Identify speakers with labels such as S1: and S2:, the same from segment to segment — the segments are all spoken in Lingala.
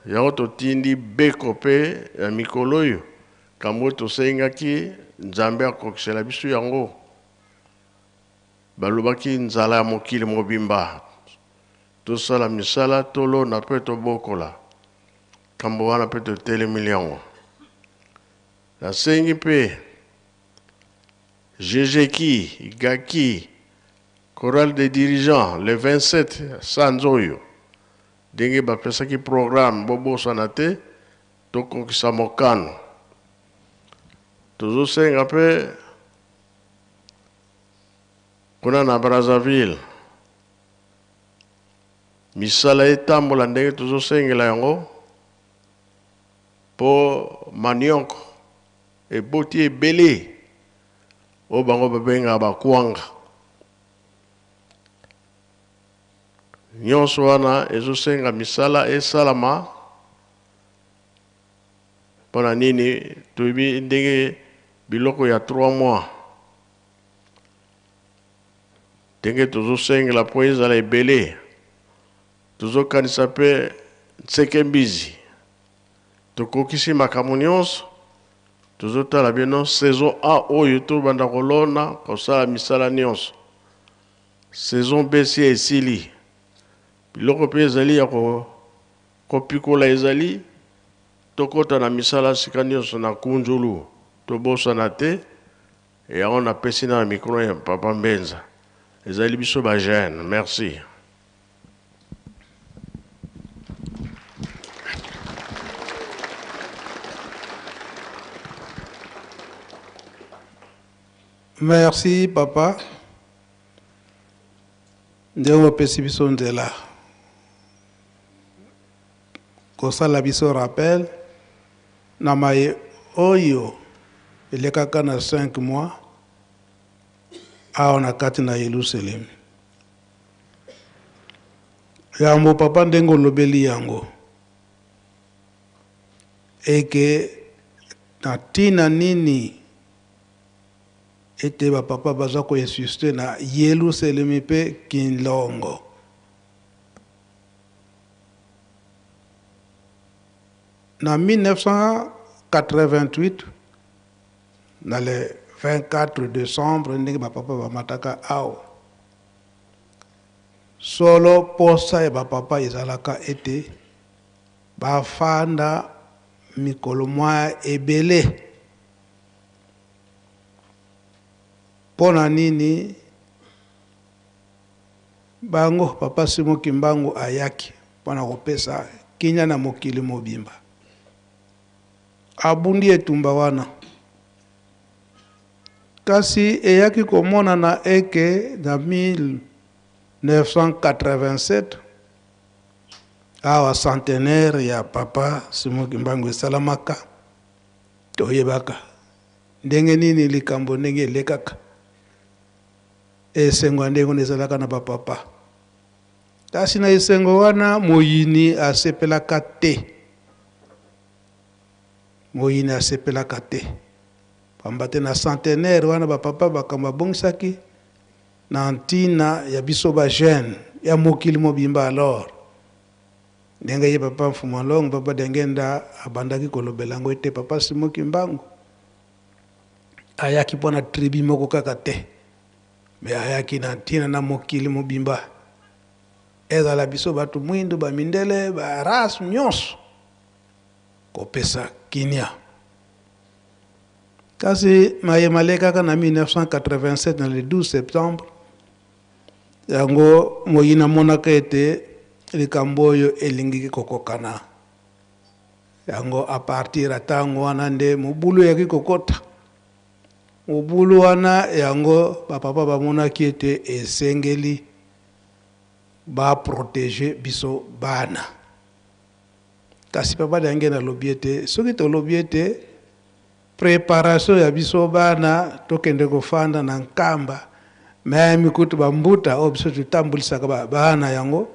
S1: Yango totindi beko mpe ya mikolo oyo kambo tosengaki Nzambe akokisela biso yango. Balobaki nzala ya mokili mobimba, tosala misala, tolona mpe tobokola. Kambo wana mpe totelemeli yango. Nasengi mpe GGki, Gaki, chorale des dirigeants, le 27 sanza oyo, ndenge bapesaki programme, bobosana te, tokokisa mokano. Tozosenga mpe kuna na Brazzaville misala etambola ndenge tozosengela yango, mpo maniok eboti ebele oyo bango babengaka bakwanga. Nyonso wana ezosenga misala esalama. Mpona nini? Toyebi ndenge biloko ya 3 mois ndenge tozosengela mpo ezala ebele. Tozokanisa mpe nseke mbizi, tokokisi makambo nyonso. Tozotala bino saison A oyo tobanda kolona, kosala misala nyonso. Saison B si esili, biloko mpe ezali ya kopikola ezali, tokota na misala sika nyonso na kunzulu, tobosana te. Yango napesi na micro ya papa Mbenza, ezali biso ba jeune. Merci.
S2: Merci papa, ndenge opesi biso nzela kosala biso rappel na maye oyo elekaka na 5 mois awa na kati na Yelusalemi. Yambo papa, ndenge olobeli yango eke na ntina nini ete bapapa baza koinsiste na Yelusalemi mpe Kinlongo. Na 1988, na le 24 décembre, ndenge bapapa bamataka awa, solo posa ya bapapa ezalaka ete bafanda mikolo mwa ebele. Mpo na nini? Bango papa Simon Kimbangu ayaki mpona kopesa kimia na mokili mobimba. Abundi etumba wana, kasi eyaki komonana eke na 1987 awa centenaire ya papa Simon Kimbangu esalamaka. Toyebaka ndenge nini likambo ndenge elekaka, esengo ya ndenge wana ezalaka na bapapa. Kasi na esengo wana moyini asepelaka te, moyini asepelaka te, pamba te na centenaire wana bapapa bakambo babongisaki na ntina ya biso ba jeune ya mokili mobimba. Alors ndenge ye papa Mfuma Longo, papa Dengenda abandaki kolobela yango ete papa Simon Kimbangu ayaki mpona tribu moko kaka te, me ayaki na ntina na mokili mobimba, ezala biso bato mwindu, bamindele, ba race nyonso, kopesa kimia. Kasi mayema alekaka na 1987 na le 12 septembre, yango moyini amonaka ete likambo oyo elingiki kokokana yango. A partir ya ntango wana nde mobulu eyaki kokota. Mobulu wana yango bapapa bamonaki ete esengeli baprotéger biso bana. Kasi papa Dange nalobi ete soki tolobi ete préparation ya biso bana tokende kofanda na Nkamba, même kutu bambuta oyo biso totambulisaka bana yango,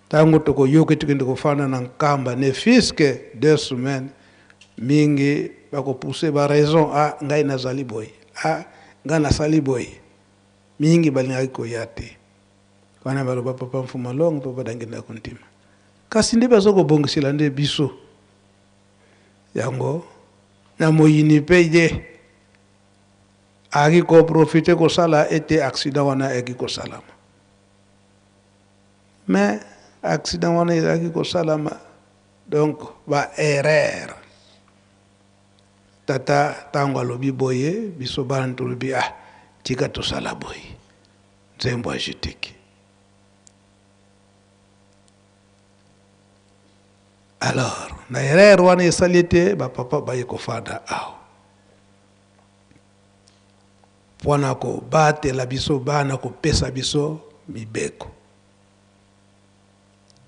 S2: ntango tokoyoki tokende kofanda na Nkamba ne fût-ce que 2 semaines, mingi bakopousse baraison: a ngai nazali boye, a ngai nasali boye. Mingi balingaki koya te. Wana baloba papa Mfuma Longo, papa Dangenda Kontima. Kasi nde baza kobongisela nde biso yango na moyini mpe ye ayaki koprofite kosala ete accident wana ayaki kosalama. Mais accident wana ezalaki kosalama, donc ba erreur. Tata ntango alobi boye, biso bana tolobi ah, tika tosala boye, nzembo ya jitiki. Alors na erreur wana esali ete bapapa baye kofanda awa mpona kobatela biso bana, kopesa biso mibeko.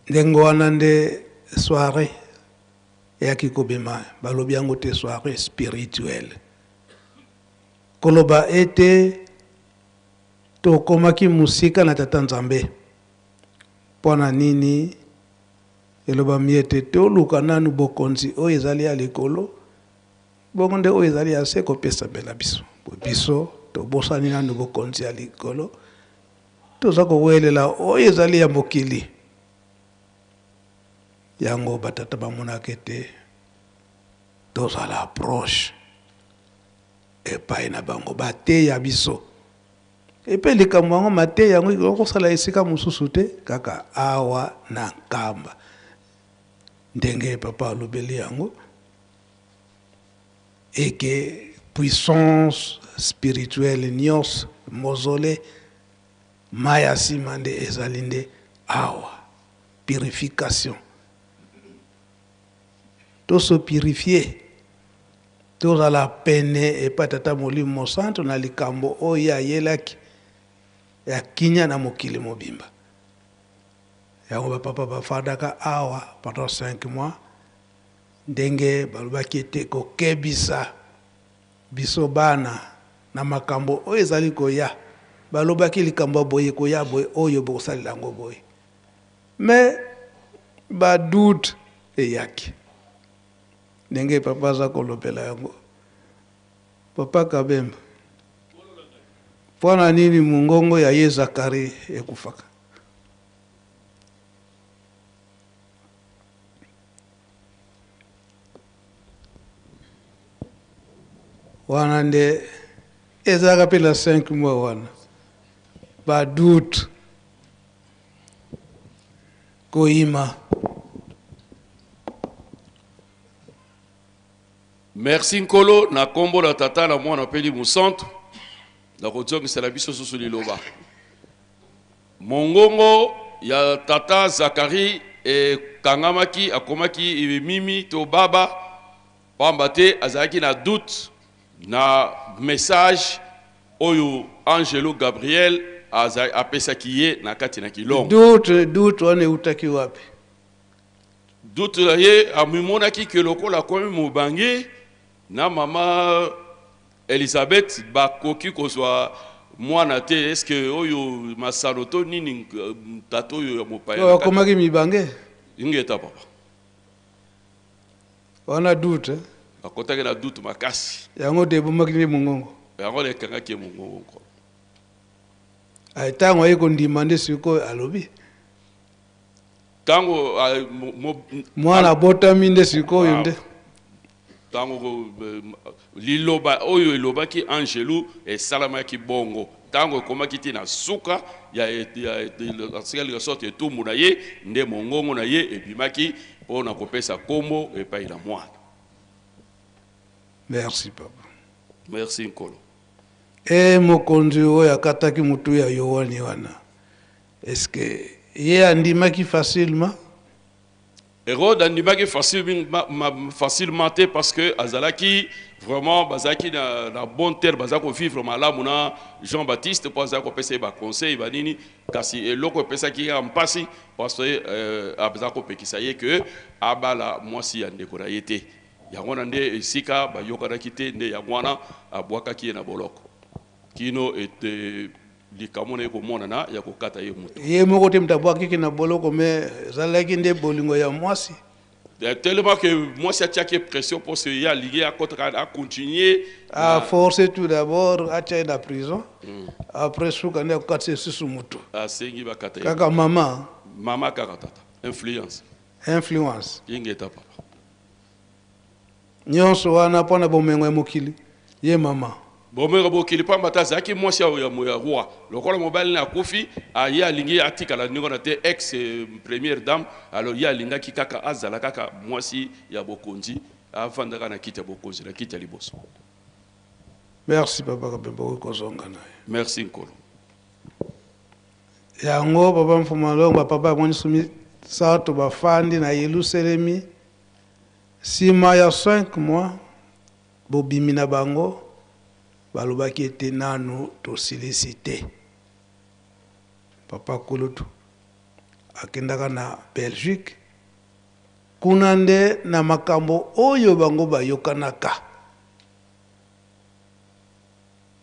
S2: Ndenge wana nde soirée eyaki kobima, balobi yango te soirée spirituelle, koloba ete tokomaki mosika na Tata Nzambe. Mpo na nini elobami ete toluka nanu bokonzi oyo ezali ya likolo, bongo nde oyo ezali ya se kopesamela biso? Biso tobosani nanu bokonzi ya likolo, toza kowelela oyo ezali ya mokili. Yango batata bamonaka ete tozala proche epai na bango, bateya biso. Epe likambo yango, mateya yango ekoki kosala esika mosusu te, kaka awa na Nkamba. Ndenge papa alobeli yango eke puissance spirituelle nyonso, mausolée mai ya nsima nde ezali nde awa. Purification, toso purifie, tozala pene epai Tata Molimo Mosantu na likambo oyo ye ayelaki ya kinya na mokili mobimba. Yango bapapa bafandaka awa pendant 5 mois, ndenge balobaki ete kokebisa biso bana na makambo oyo ezali koya. Balobaki likambo ya boye koya boye, oyo bokosalela yango boye, mais badoute eyaki. Ndenge papa aza kolobela yango, papa Kabemba, mpo na nini mongongo ya ye Zakari ekufaka? Wana nde ezalaka mpe na 5 mois wana, badoute, koyima.
S3: Merci Nkolo, na kombo na Tata na Mwana mpe Elimo Santu, na kozongisela biso susu liloba. Mongongo ya tata Zakari ekangamaki, akomaki mimi to baba, pamba te azalaki na doute na message oyo angelo Gabriel apesaki ye na kati na kilongo.
S2: Doute wana eutaki wapi?
S3: Doute na ye, amimonaki ke lokola akomi mobange na mama Elizabeth bakoki kozwa mwana te. Est-ce que oyo masano to nini, tata oyo ya mopaya?
S2: Oyo akomaki mibange.
S3: Ingeta papa.
S2: Wana doute, eh?
S3: Akotaki na doute makasi.
S2: Yango te ebomaki nde mongongo.
S3: Yango nde ekangaki ye mongongo, nkolo.
S2: Ntango aye kondima nde sikoyo alobi.
S3: Ntango
S2: mwana abotami nde sikoyo nde.
S3: Ntango liloba oyo elobaki angelu esalamaki bongo, ntango ekomaki ti na suka ya quelque sorte etumbu na ye, nde mongongo na ye ebimaki mpo na kopesa kombo epai na mwana.
S2: Merci papa.
S3: Merci nkolo.
S2: E mokonzi oyo akataki motu ya Yohani wana, est-ce que ye andimaki facilement?
S3: Hérode andimaki facilement te, parce que azalaki vraiment, bazalaki na bonne terre, bazalaki kovivre malamu na Jean Baptiste, mpo azalaki kopesa ye baconseil banini. Kasi eloko epesaki kaka mpasi, parce que azalaki kopekisa ye ke abala mwasi ya ndeko na ye te. Yango wana nde esika bayokanaki te, nde yango wana abwakaki ye na boloko kino ete likambo na ye komonana ya kokata ye moto.
S2: Ye moko te moto abwakiki na boloko, me ezalaki nde bolingo ya mwasi.
S3: Tellement que mwasi atiaki pression mpo se ye alingi akotaka acontinue.
S2: A forcé tout d'abord atia ye na prison, après suka nde akokatisa lisusu motu.
S3: Asengi bakata ye.
S2: Kaka mama.
S3: Mama kaka tata influence.
S2: Influence.
S3: Ingeta papa.
S2: Nyonso wana mpo na bomengo ya mokili. Ye mama.
S3: Bomengo mokili pamba te azalaki mwasi ya, ya, ya roi. Lokola mobali na akufi, ye alingi atikala ndenge wana te, ex première dame. Alors ye alingaki kaka azala kaka mwasi ya bokonzi, afandaka na kiti ya bokonzi, na kiti ya liboso.
S2: Merci papa Kabemba, okoki kozonga na ye.
S3: Merci Nkolo.
S2: Yango papa Mfuma Longo, ba papa bango nyonso misato bafandi na Yelusalemi. Sima ya 5 mois bobimi na bango, balobaki ete nanu tosilisi te. Papa kulutu akendaka na Belgique, kuna nde na makambo oyo bango bayokanaka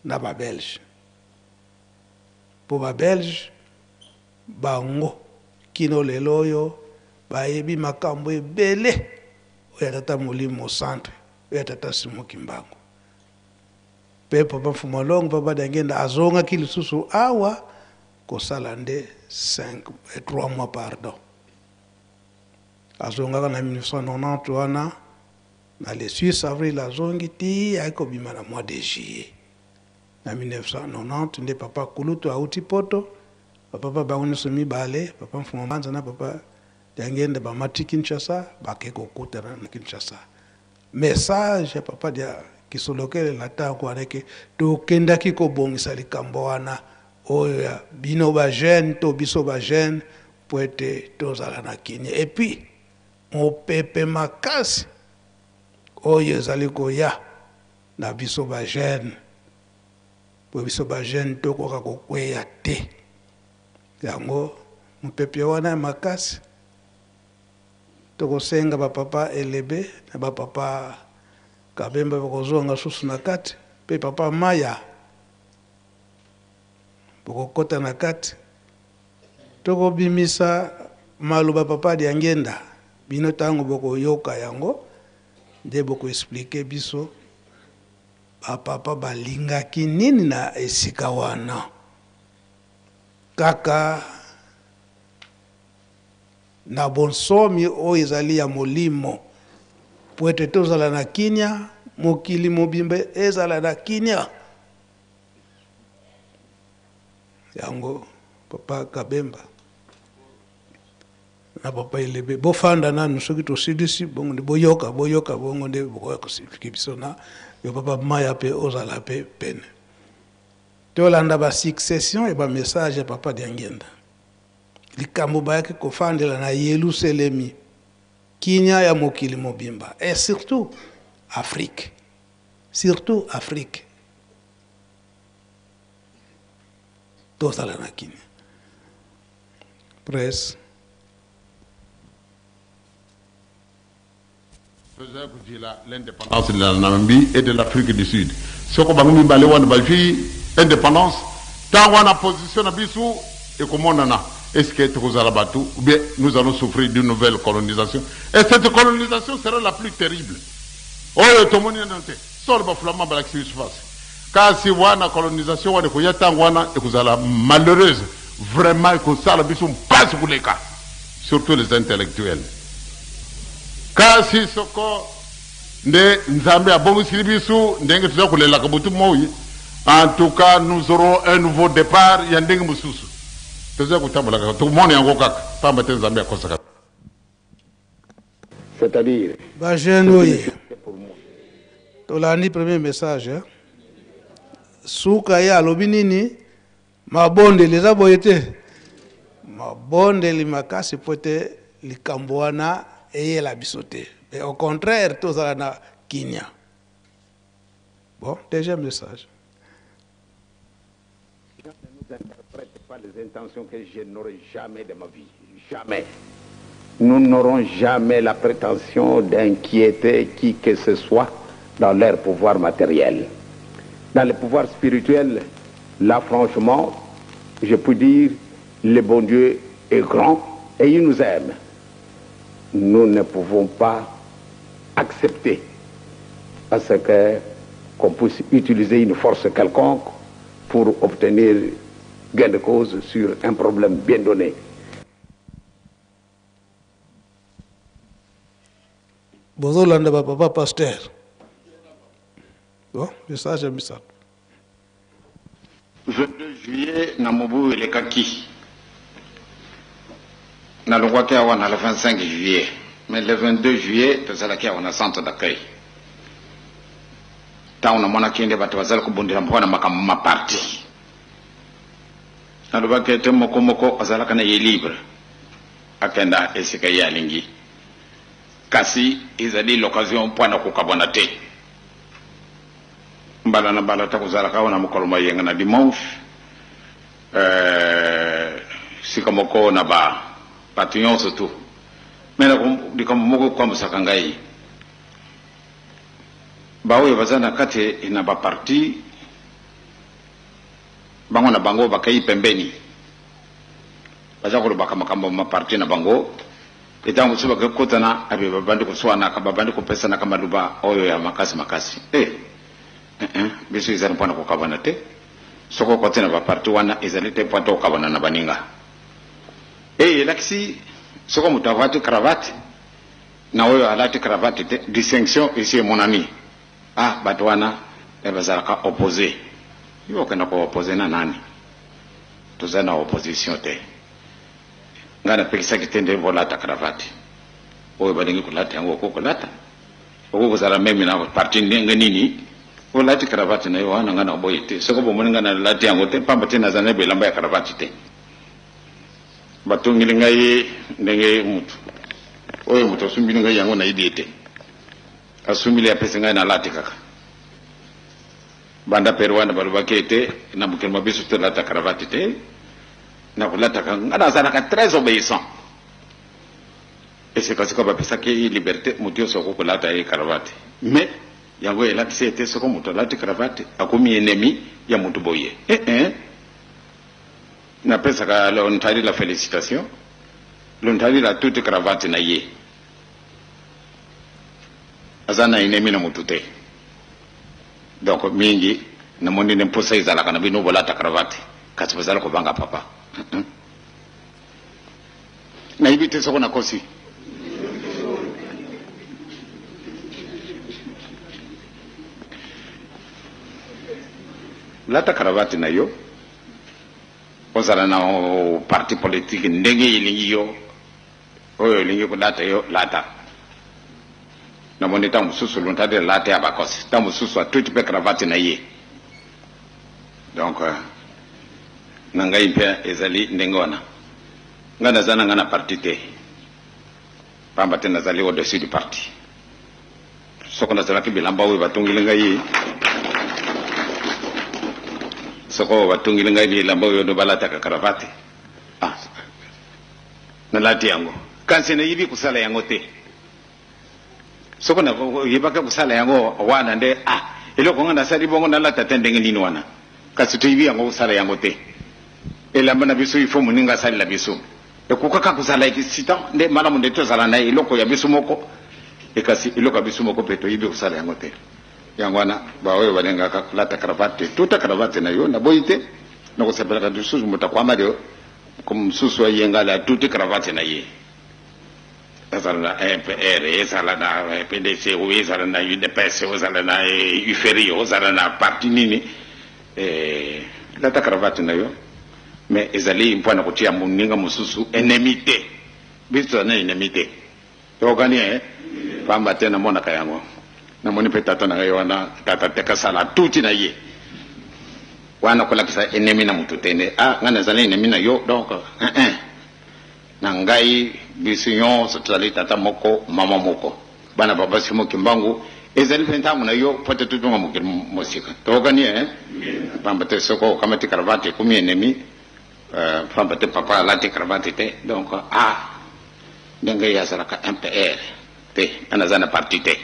S2: na ba Belges. Po ba Belges bango kino lelo oyo bayebi makambo ebele oyo ya Tata Molimo Mosantu, oyo ya Tata Simon Kimbangu. Pe Papa Mfumu Longo, Papa Diangienda azongaki lisusu awa kosala nde 5, 3 mois pardon. Azongaka na 1990 wana na le 6 avril azongi ti ayaki kobima na mois de juillet. Na 1990 nde papa kulutu awuti poto, ba papa bango nionso mibale, papa Mfuma Mbanza na papa Diangienda bamati Kinshasa, bake kokutana na Kinshasa. Message ya papa dia Kisolokele na tango wana ke tokendaki kobongisa likambo wana oyo ya bino ba jeunes to biso ba jeunes po ete tozala na kimia. Et puis mopepe makasi oyo ezali koya na biso ba jeunes po biso ba jeunes tokoka kokweya te. Yango mopepe wana ya makasi tokosenga ba papa Elebe na ba papa Kabemba bakozonga susu na kati pe papa Maya bokokota na kati tokobimisa maloba papa Diangienda bino tango bokoyoka yango nde boko expliquer biso ba papa balingaki nini na esika wana kaka na bonsomi oyo ezali ya molimo po ete tozala na kimia, mokili mobimba ezala na kimia. Yango papa Kabemba na papa Elebe bofanda nanu, soki tosilisi bongo nde boyoka, boyoka bongo nde bokoya koexpliquer biso na yo papa Maya pe ozala pe pene. Tolanda ba succession ya ba message ya papa Diangienda. Likambo bayaki kofandela na Yeluselemi, kimia ya mokili mobimba et surtout Afrique, surtout Afrique. Tozala na kimia. Presse.
S4: Tozali kozela l'independance de la Namibie et de l'Afrique du Sud. Soko bango mibale wana bazwi independance, tango wana position na biso ekomonana. Est-ce que tokozala batu ou bien nous allons souffrir d'une nouvelle colonisation? Et cette colonisation sera la plus terrible. Oyo tomoni nano te. Solo ba flamands balakisi biso face. Kasi wana colonisation wana ekoya tango wana ekozala malheureuse. Vraiment ekosala biso mpasi koleka. Surtout les intellectuels. Kasi soko nde Nzambe abongisili biso ndenge toza kolelaka butu moi, en tout cas nous aurons un nouveau départ ya ndenge mosusu. Toza kotambola kaka, tokomona yango kaka, pamba te Nzambe akosaka.
S5: C'est-à-dire,
S2: Ba jeunes oye, tolandi premier message, hein? Suka ye alobi nini? Mabondeli eza boye te? Mabondeli makasi po ete likambo wana eyela biso te, mais au contraire tozala na kimia. Bon, deuxième message.
S5: Les gens ne nous interprètent pas les intentions que je n'aurai jamais de ma vie. Jamais. Nous n'aurons jamais la prétention d'inquiéter qui que ce soit dans leur pouvoir matériel. Dans le pouvoir spirituel, là franchement, je peux dire, le bon Dieu est grand et il nous aime. Nous ne pouvons pas accepter à ce que qu'on puisse utiliser une force quelconque pour obtenir gain de cause sur un problème bien donné.
S2: Bozolanda ba papa pasteur. Bon, message ya misato.
S5: 22 juillet na mobu elekaki, nalongwaki awa na le 25 juillet, mais le 22 juillet tozalaki awa na centre d'accueil. Ntango namonaki nde bato bazali kobundela mpo na makambo ma parti, nalobaki ete moko moko azalaka na ye libre akenda esika ye alingi, kasi ezali l'occasion mpo na kokabwana te. Mbala na mbala tokozalaka awa na mokolo mwa yenga na dimanche, sika moko na ba bato nyonso tu. Me na likambo moko ekwambusaka ngai, baoyo baza na kati na ba parti bango na bango bakei pembeni, baza kolobaka makambo ma parti na bango. Ntango mosusu bakoki kokutana, abe babandi koswanaka, babandi kopesanaka maloba oyo ya makasi makasi. Eh, eh, biso ezali mpo na kokabwana te. Soki okoti na baparti wana, ezali te mpo ete okabwana na baninga. E elakisi soko moto avati cravate na oyo alati cravate te, distinction esi emonani. Ah, bato wana bazalaka oppose. Yo okenda ko oppose na nani? Toza na opposition te. Ngai napekisaki te nde bolata cravate. Oyo balingi kolata yango okoki kolata. Okoki kozala meme na parti ndenge nini, olati cravate na yo wana, ngai naboyi te. Soko bomoni ngai nalati yango te, pamba te nazali na bilamba ya cravate te. Batongeli ngai ndenge mutu oyo moto asumbili ngai yango nayebi ye te. Asumbili apesi ngai nalati kaka. Banda pere wana balobaki ete na mokili mwa biso tolata cravate te. Nakolataka, ngai nazalaka très obeissant. Esika sikoyo bapesaki ye liberte, moto nyonso akoki kolata ye cravate. Mais yango elakisi ete soko moto alati cravate akomi ennemi ya moto boye. Eh eh. Napesaka Lontali la félicitation. Lontali la toute cravate na ye. Aza na ennemi na moto te. Donc mingi namoni nde mposa ezalaka na bino bolata cravate, kasi bozali kobanga papa. Nayebi te soko nakosi. Lata cravate na yo, ozala na parti politique ndenge elingi yo, oyo elingi kolata yo lata. Namoni ntango mosusu Luntali alata ya bakosi, ntango mosusu atuti mpe cravate na ye. Donc na ngai mpe ezali ndenge wana. Ngai naza na ngai na parti te, pamba te nazali au-dessus du parti. Soko nazalaki bilamba oyo batongeli ngai, soko batongeli ngai bilamba oyo nde balataka cravate, ah, nalati yango, kasi nayebi kosala yango te. Soko nayebaki kosala yango wana nde, ah, eloko ngai nasali bongo nalata te ndenge nini wana, kasi toyebi yango kosala yango te. Elamba na biso ifo moninga asalela biso, ekokaka kozala excitant nde malamu nde tozala na eloko ya biso moko, ekasi eloko ya biso moko mpe toyebi kosala yango te. Yango wana baoyo balingaka kolata cravate te, tuta cravate na yo, naboyi te, nakosepelaka lisusu moto akwama de mosusu ayengala atuti cravate na ye. Ezala na MPR, ezala na PDC, oyo ezala na UDPS, ozala na UFERI, ozala na parti nini, lata cravate na yo, mais ezali mpo na kotia moninga mosusu ennemi te. Biso tozali na ennemi te, toyokani eh? Pamba te namonaka yango, namoni mpe tata na ngai wana, tata Tekasala atuti na ye wana kolakisa ennemi na motu te nde, ah, ngai nazali ennemi na yo, donc eh, eh. Na ngai biso nyonso tozali tata moko mama moko, bana ba basi moki mbangu, ezali mpe ntango na yo mpo te totonga mokili mosika. Toyokani eh? Pamba te soko okamati cravate ekomi ennemi, pamba te papa alati cravate te, donc ah, ndenge ye azalaka MPR te, nga naza na parti te,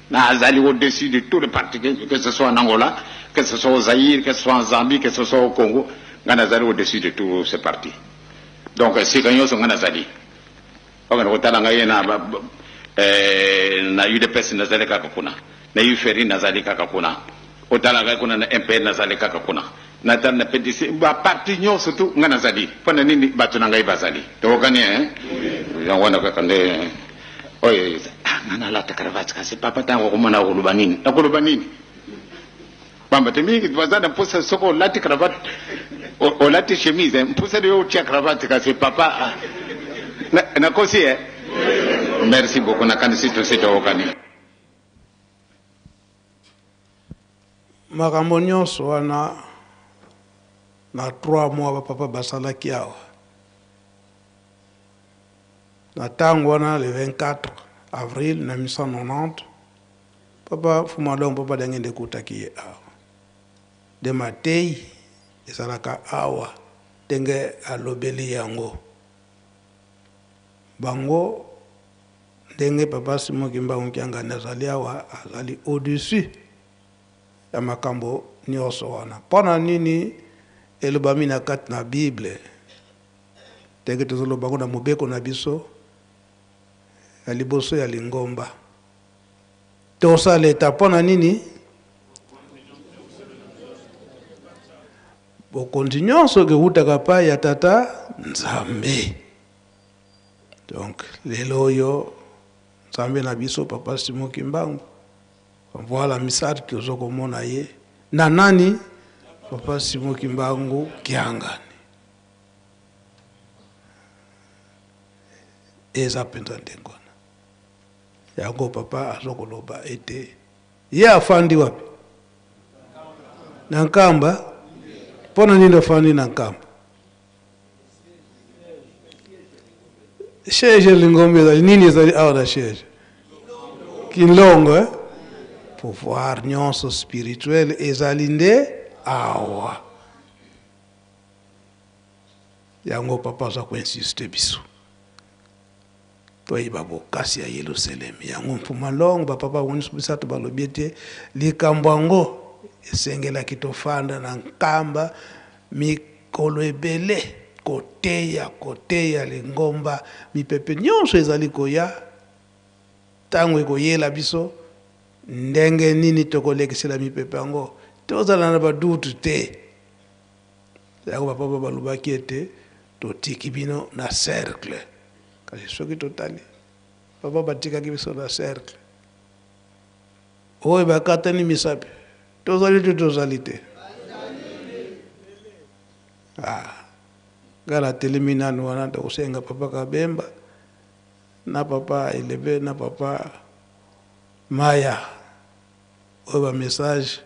S5: nazali au-dessus de tous les partis, que ce soit en Angola, que ce soit au Zaïre, que ce soit en Zambie, que ce soit au Congo, nga nazali au-dessus de tous ces partis. Donc esika nyonso nga nazali, bakende kotala ngai na na UDPS nazali kaka kuna, na UFERI nazali kaka kuna, otala ngai kuna na MPR nazali kaka kuna, natala na PDC, ba parti nyonso tu nga nazali. Mpo na nini? Bato na ngai bazali. Tokokani eh? Yango wana kaka nde oyo ah, nga nalata cravate kasi papa ntango okomona akoloba nini? Nakoloba nini? Pamba te mingi baza na mposa soki olati cravate olati chemise mposa yo otia cravate kasi papa ah, nakosi eh? Merci beaucoup, nakanisi tosi toyokani.
S2: Makambo nyonso wana na 3 mois bapapa basalaki awa na ntango wana le 24 avril 1990, papa Mfumu Alongo, papa Diangienda ekutaki ye awa nde matei ezalaka awa ndenge alobeli yango bango ndenge papa Simon Kimbangu Kiangani azali awa, azali au-dessus ya makambo nyonso wana. Mpo na nini elobami na kati na Bible ndenge tozoloba yango na mobeko na biso ya liboso ya lingomba, tosala eta mpo na nini? Bokonzi nyonso ekewutaka pa ya Tata Nzambe. Donc lelo oyo Nzambe na biso papa Simon Kimbangu, voilà misato tozo komona ye na nani? Papa Simon Kimbangu Kiangani. Eza mpenza ndenge wana. Yango papa azo koloba ete ye afandi wapi? Na Nkamba. Mpo na nini afandi na Nkamba? Siège lingombe ezali nini? Ezali awa na siège Kinlongo, eh? Pouvoir nyonso spirituel ezali nde awa. Yango papa aza koinsiste biso toyeba bokasi ya Yelusalemi. Yango Mfumu Alongo, bapapa bango nyonso misato balobi ete likambo yango esengelaki tofanda na Nkamba mikolo ebele koteya, koteya lingomba. Mipepe nyonso ezali koya, ntango ekoyela biso ndenge nini tokolekisela mipepe yango, tozala na badutu te. Yango bapapa balobaki ete totiki bino na cercle. Kasi soki totali, papa batikaki biso na cercle oyo bakatani misapi, tozali te, tozali te. Ah, ngai natelemi nanu wana, tokosenga papa Kabemba na papa Elebe na papa Maya oyo ba message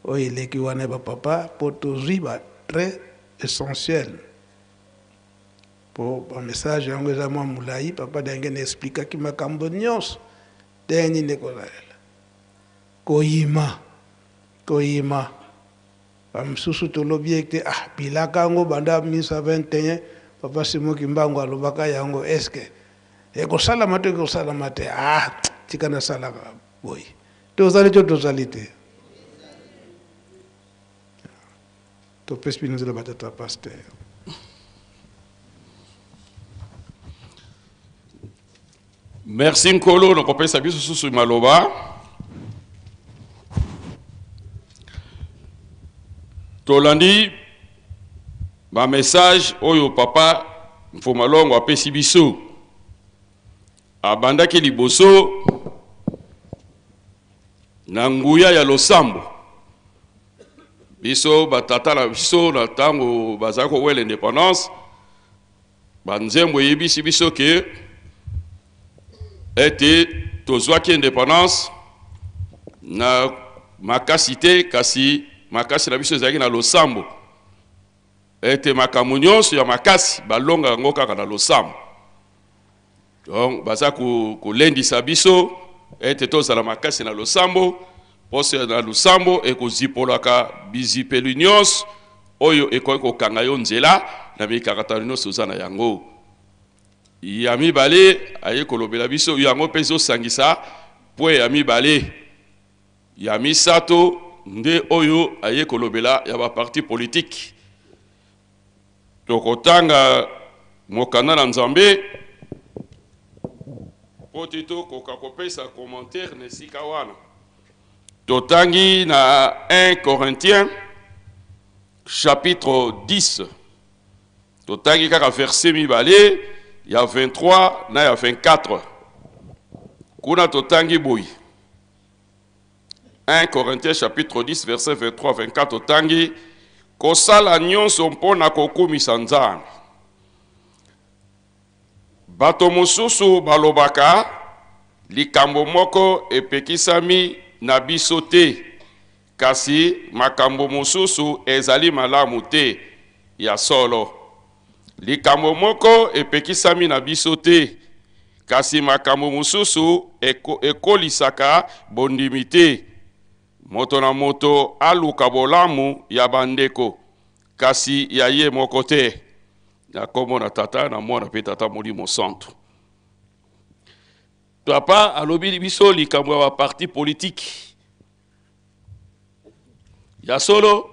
S2: oyo eleki wana ya bapapa, mpo tozwi ba très essentiel, mpo ba message yango eza mwa molai. Papa Diangienda explikaki makambo nyonso ndenge nini ekozalela koyima, koyima. Bamosusu tolobi ete ah, bilaka yango banda 1921 papa Simon Kimbangu alobaka yango, eske ekosalama to ekosalama te? Ah, tika nasalaka boye, tozali to tozali te. Topesi bino nzela batata pasteur.
S3: Merci Nkolo nakopesa biso susu maloba. Tolandi ba message oyo papa Mfumalongo apesi biso. Abandaki liboso na nguya ya losambo. Biso batata na biso na tango bazali kowela independance, banzembo eyebisi biso ke ete tozwaki independance na makasi te, kasi makasi na biso ezalaki na losambo, ete makambo nyonso ya makasi balonga yango kaka na losambo. Donc baza kolendisa biso ete tozala makasi na losambo, mposo na losambo ekozipolaka bizipeli nyonso oyo ekoki kokanga yo nzela na mikakatano nyonso oza na yango. Ya mibale aye kolobela biso yango mpe ezosangisa pwe ya mibale. Ya misato nde oyo aye kolobela ya ba parti politique. Tokotanga mokanda na Nzambe mpo te tokoka kopesa commentaire na esika wana. Totangi na 1 Corinthiens chapitre 10, totangi kaka verset mibale ya 23 na ya 24. Kuna totangi boye. 1 Corinthiens chapitre 10 verset 23 24 totangi kosala nyonso mpo na kokumisa Nzambe. Bato mosusu balobaka likambo moko epekisami na biso te, kasi makambo mosusu ezali malamu te. Ya solo, likambo moko epekisami na biso te, kasi makambo mosusu eko, ekolisaka bondimi te. Moto na moto aluka bolamu ya bandeko, kasi ya ye moko te. Na kombo na Tata, na Mwana mpe Tata Molimo Santu. Papa alobi biso likambo ya baparti politiki. Ya solo,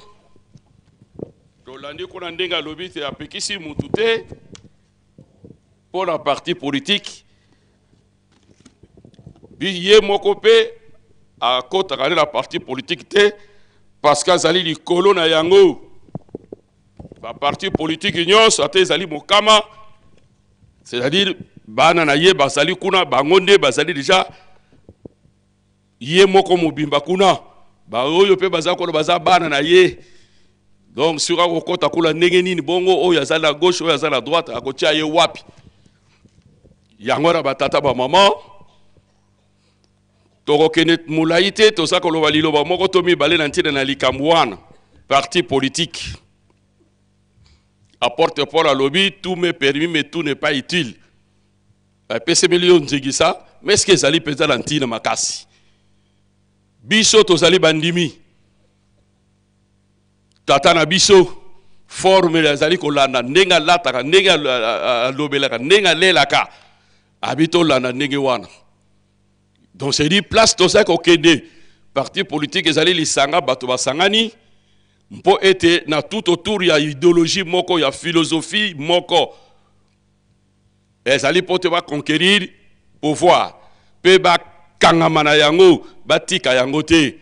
S3: tolandi kuna ndenge alobi te apekisi mutu te mpo na parti politiki. Ye moko mpe akotaka nde na parti politiki te parce que azali likolo na yango. Ba parti politiki nyonso ata ezali mokama, c'est-à-dire bana na ye bazali kuna, bango nde bazali deja ye moko mobimba kuna, baoyo mpe baza kuna baza bana na ye. Donc soki akokɔta kuna ndenge nini bongo, oyo aza na gauche, oyo aza na droite, akotia ye wapi? Yango wana batata bamama, tokokende molai te, toza koloba liloba moko to mibale na ntina na likambo wana parti politique. Apôtre Paul alobi tout m'est permis mais tout n'est pas utile. Apesemeli yo nzingisa, mais est-ce que ezali mpenza na ntina makasi? Biso tozali bandimi, tata na biso forme azali kolanda ndenge alataka, ndenge alobelaka, ndenge alelaka, abi tolanda ndenge wana. Donc c'est dit place tozali kokende parti politique ezali lisanga bato basangani mpo ete na tout autour ya idéologie moko, ya philosophie moko, ezali mpo te baconquérir pouvoir mpe bakangama na yango, batika yango te.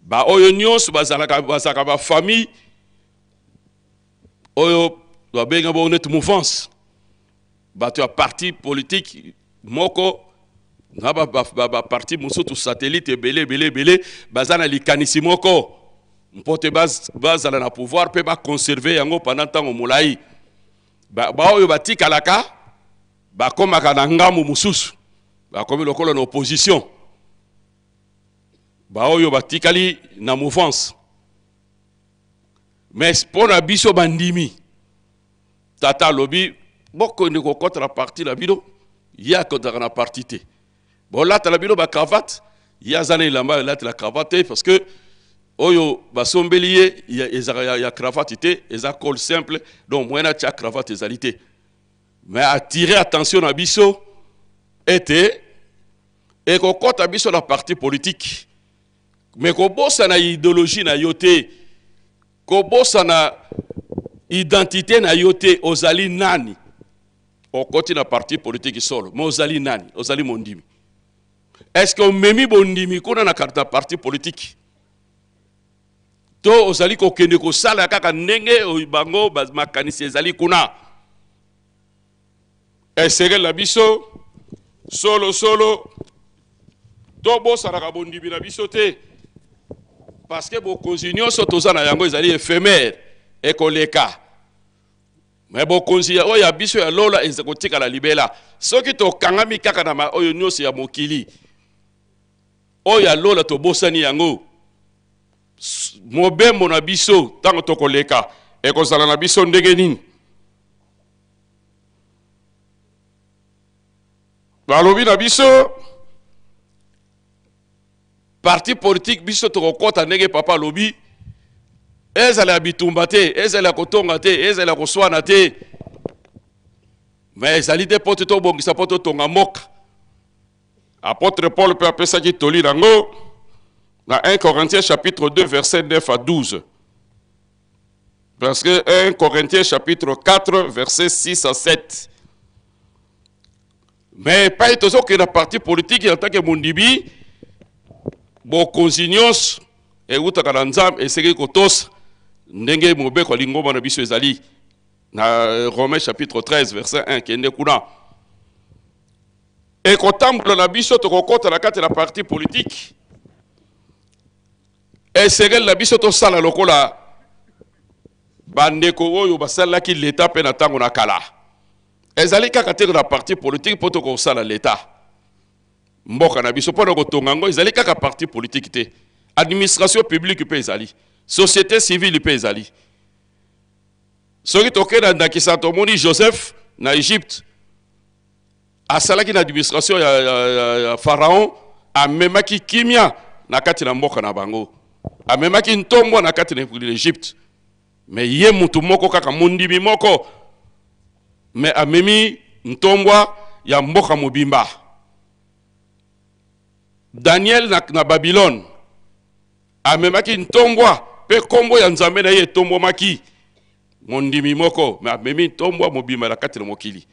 S3: Baoyo nyonso bazalaka bazalaka bafamille oyo babenga bongo neti mouvance, bato ya parti politique moko na baparti mosusu satellite ebele ebele ebele, baza na likanisi moko mpo te bazala na pouvoir mpe baconserve yango pendant ntango molai. Baoyo batikalaka bakomaka na ngambo mosusu, bakomi lokola na opposition. Baoyo batikali na mouvance. Mais mpo na biso bandimi, tata alobi bokende kokɔta na parti na bino, ye akɔtaka na parti te. Bolatala bino bacravate, ye aza na elamba alatela cravate te, parce que oyo basombeli ye ezalaka ya cravate te, eza col simple, donc moyen atia cravate ezali te. Mais attirer attention na biso ete ekokɔta biso na parti politique, mais kobosana idéologie na yo te, kobosana identité na yo te. Ozali nani? Okoti na parti politique solo, mais ozali nani? Ozali mondimi. Est ce que omemi bondimi kuna na kati na parti politique, to ozali kokende kosala kaka ndenge bango makanisi ezali kuna? Esengeli na biso solo solo tobosanaka bondimi na biso te, parce que bokonzi nyonso toza na yango ezali éphémère, ekoleka, mais bokonzi oyo ya biso ya lola eza kotikala libela. Soki tokangami kaka na oyo nyonso ya mokili, oyo ya lola tobosani yango, mobembo na biso ntango tokoleka ekozala na biso ndenge nini? Balobi na biso parti politique, biso tokokɔta ndenge papa alobi, ezala ya bitumba te, ezala ya kotonga te, ezala ya koswana te, mais ezali te mpo te tobongisa, mpo totonga mboka. Apôtre Paul mpe apesaki toli nango na 1 Corinthiens chapitre 2 verset 9 à 12, parce que 1 Corinthiens chapitre 4 verset 6 à 7. Mais epai tozokende na parti politique en tant que mondimi, bokonzi nyonso eutaka na Nzambe, esengeli kotosa ndenge mobeko ya lingomba na biso ezali na Romains chapitre 13 verset 1. Kende kuna. Ekotambola na biso tokokɔta na kati na parti politique, esengeli na biso tosala lokola bandeko oyo basalelaki leta mpe na ntango na kala. Ezali kaka te na parti politique mpo tokosala leta mboka na biso, mpo na kotonga yango ezali kaka parti politique te. Administration publique mpe ezali, société civile mpe ezali. Soki tokei na ndakisa, tomoni Joseph na Egypte asalaki na administration ya Pharaon, amemaki kimia na kati na mboka na bango, amemaki ntombwa na kati na Egypte. Mais ye mutu moko kaka, mondimi moko, mais amemi ntombwa ya mboka mobimba. Daniel na Babylone amemaki ntombwa mpe nkombo ya Nzambe na ye etombwamaki. Mondimi moko, mais amemi ntombwa mobimba na kati na mokili.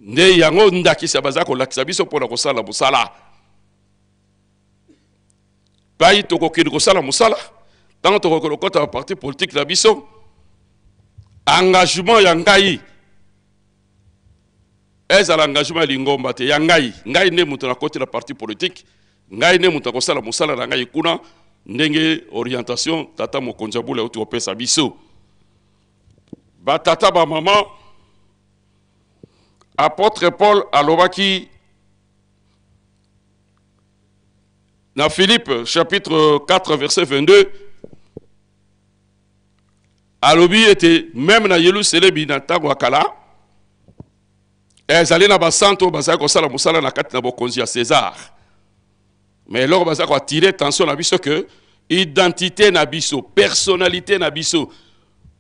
S3: Nde yango ndakisa baza kolakisa biso mpona kosala mosala. Pai tokokende kosala mosala, ntango tokokende kokɔta ba parti politique na biso, engagement ya ngai ezala engagement ya lingomba te, ya ngai. Ngai nde moto nakoti na parti politique, ngai nde moto akosala mosala na ngai kuna, ndenge orientation tata mokonzi ya bula euti kopesa biso. Batata, bamama, apôtre Paul alobaki na Philippe chapitre 4 verset 22, alobi ete même na Yelusalemi na ntango ya kala ezali na basantu oyo bazali kosala mosala na kati na bokonzi ya César. Mais eloko baza koattirer attention na biso, ke identité na biso, personnalité na biso,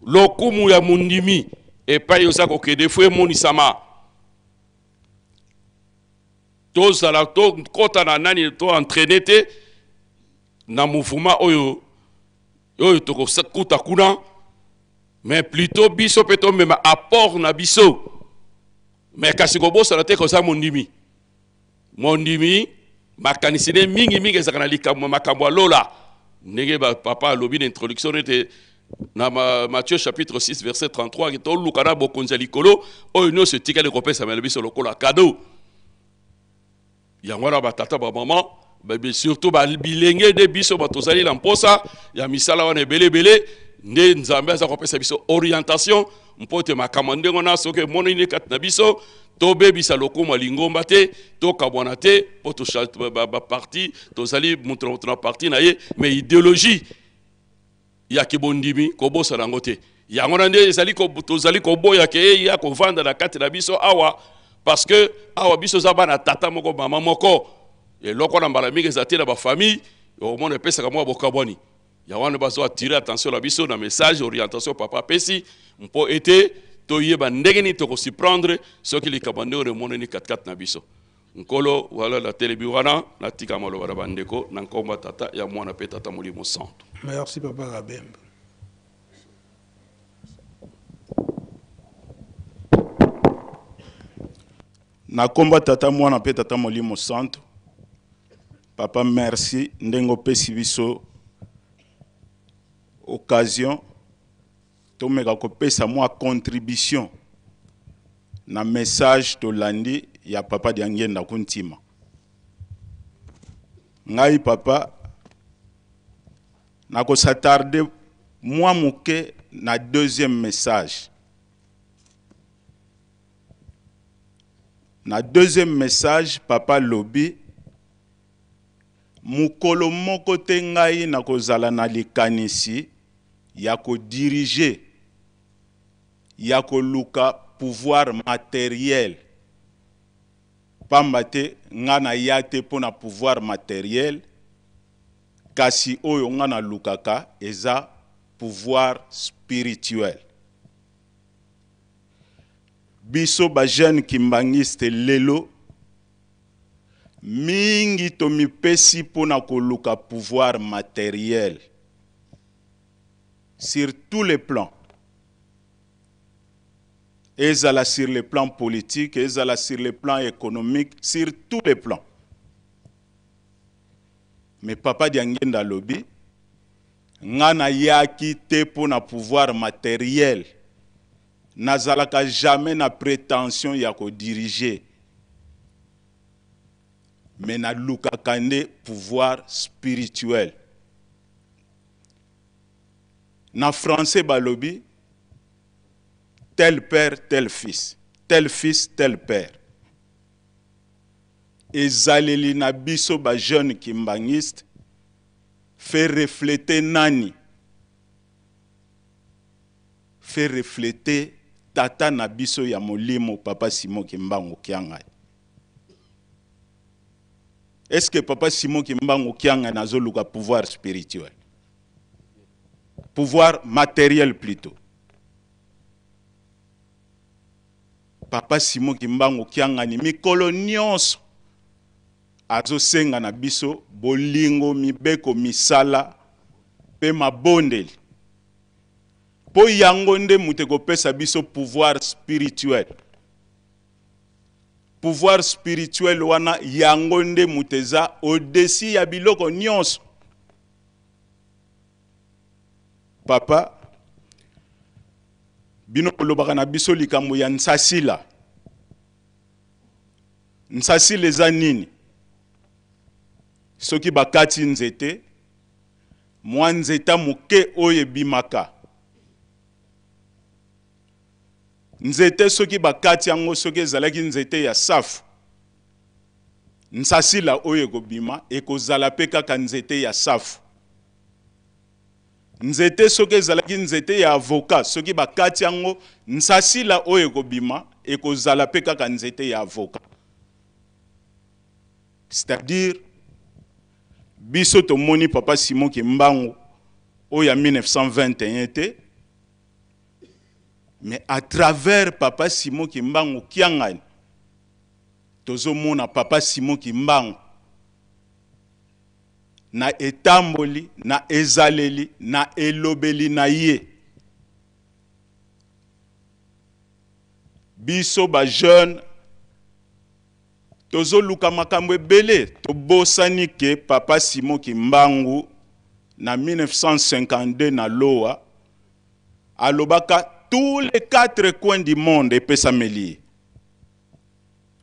S3: lokumu ya mondimi epai oza kokende fo emonisama. Tozala tokɔta na nani, to entraîne te na mouvement oyo tokokuta kuna, mais plutôt biso mpe tomema apport na biso. Mais kasi kobosana te koza mondimi. Mondimi, makanisi ne mingimingi ezalaka na likambo, makambo ya lola, ndenge papa alobi na introduction ete na Matthieu chapitre 6 verset 33, toluka na bokonzi ya likolo, oyo nyonso etikali kopesamela biso lokola cadeau. Yango wana, batata, bamama, surtout bilenge, nde biso bato tozali na mposa ya misala wana ebele ebele. Nde Nzambe aza kopesa biso orientation mpo te makambo ndenge wana, soki emonani kati na biso, tobebisa lokumu ya lingomba te, tokabwana te, mpo baparti tozali moto na moto na parti na ye, mais idéologie ya kibondimi kobosana yango te. Yango na nde ezali tozali koboya ke eya kovanda na kati na biso awa, parce que awa biso eza bana tata moko, mama moko. Eloko wana mbala mingi eza te na bafamille, omona epesaka mwa bokabwani. Yango wana bazo attirer attention na biso na message orientation papa apesi, mpo ete toyeba ndenge nini toko s'y prendre soki likambo ndenge oyo emonani katikati na biso. Nkolo wala natelemi wana, natika maloba na bandeko na nkombo ya Tata, ya Mwana mpe Tata Molimo Santo.
S2: Merci, papa Kabembe.
S6: Na nkombo ya Tata, Mwana mpe Tata Molimo Santo, papa, merci ndenge opesi biso occasion tomeka kopesa mwa contribution na message tolandi ya papa Diangenda Kuntima. Ngai papa nakos'attarder mwa moke na deuxième message. Na deuxième message, papa lobi: mokolo moko te ngai nakozala na likanisi ya kodiriger, ya koluka pouvoir matériel, pamba te nga naya te mpo na pouvoir matériel, kasi oyo nga nalukaka eza pouvoir spirituel. Biso bajeune kimbangiste lelo mingi tomipesi mpo na koluka pouvoir matériel sur tous les plans, ezala sur le plan politique, ezala sur le plan économique, sur tous les plans. Mais papa Diangenda alobi: nga nayaki te mpo na pouvoir matériel. Nazalaka jamais na prétention ya kodiriger, mais nalukaka nde pouvoir spirituel. Na français balobi tel père tel fils, tel fils tel père. Ezaleli na biso ba jeune kimbanguiste fait refléter nani? Fait refléter tata na biso ya molimo papa Simon Kimbangu Kiangani. Est-ce que papa Simon Kimbangu Kiangani azoluka pouvoir spirituel? Pouvoir matériel plutôt. Papa Simon Kimbangu Kiangani mikolo nyonso azosenga na biso bolingo, mibeko, misala pe mabondeli. Po yango nde moto ekopesa biso pouvoir spirituel. Pouvoir spirituel wana yango nde moto eza au-dessus ya biloko nyonso. Papa, bino bolobaka na biso likambo ya nsasila. Nsasila eza nini? Soki bakati nzete, mwa nzeta moke oyo ebimaka. Nzete soki bakati yango, soki ezalaki nzete ya safu, nsasila oyo ekobima ekozala pe kaka nzete ya safu. Nzete soki ezalaki nzete ya avocat, soki bakati yango, nsasila oyo ekobima ekozala pe kaka nzete ya avocat. C'est-à-dire biso tomoni papa Simon Kimbangu oyo ya 1921 te, mais à travers papa Simon Kimbangu Kiangani tozomona papa Simon Kimbangu na etamboli, na ezaleli, na elobeli na ye. Biso ba jeune tozoluka makambo ebele, tobosani ke papa Simon Kimbangu na 1952 na Loa alobaka tous les quatre coins du monde epesameli ye.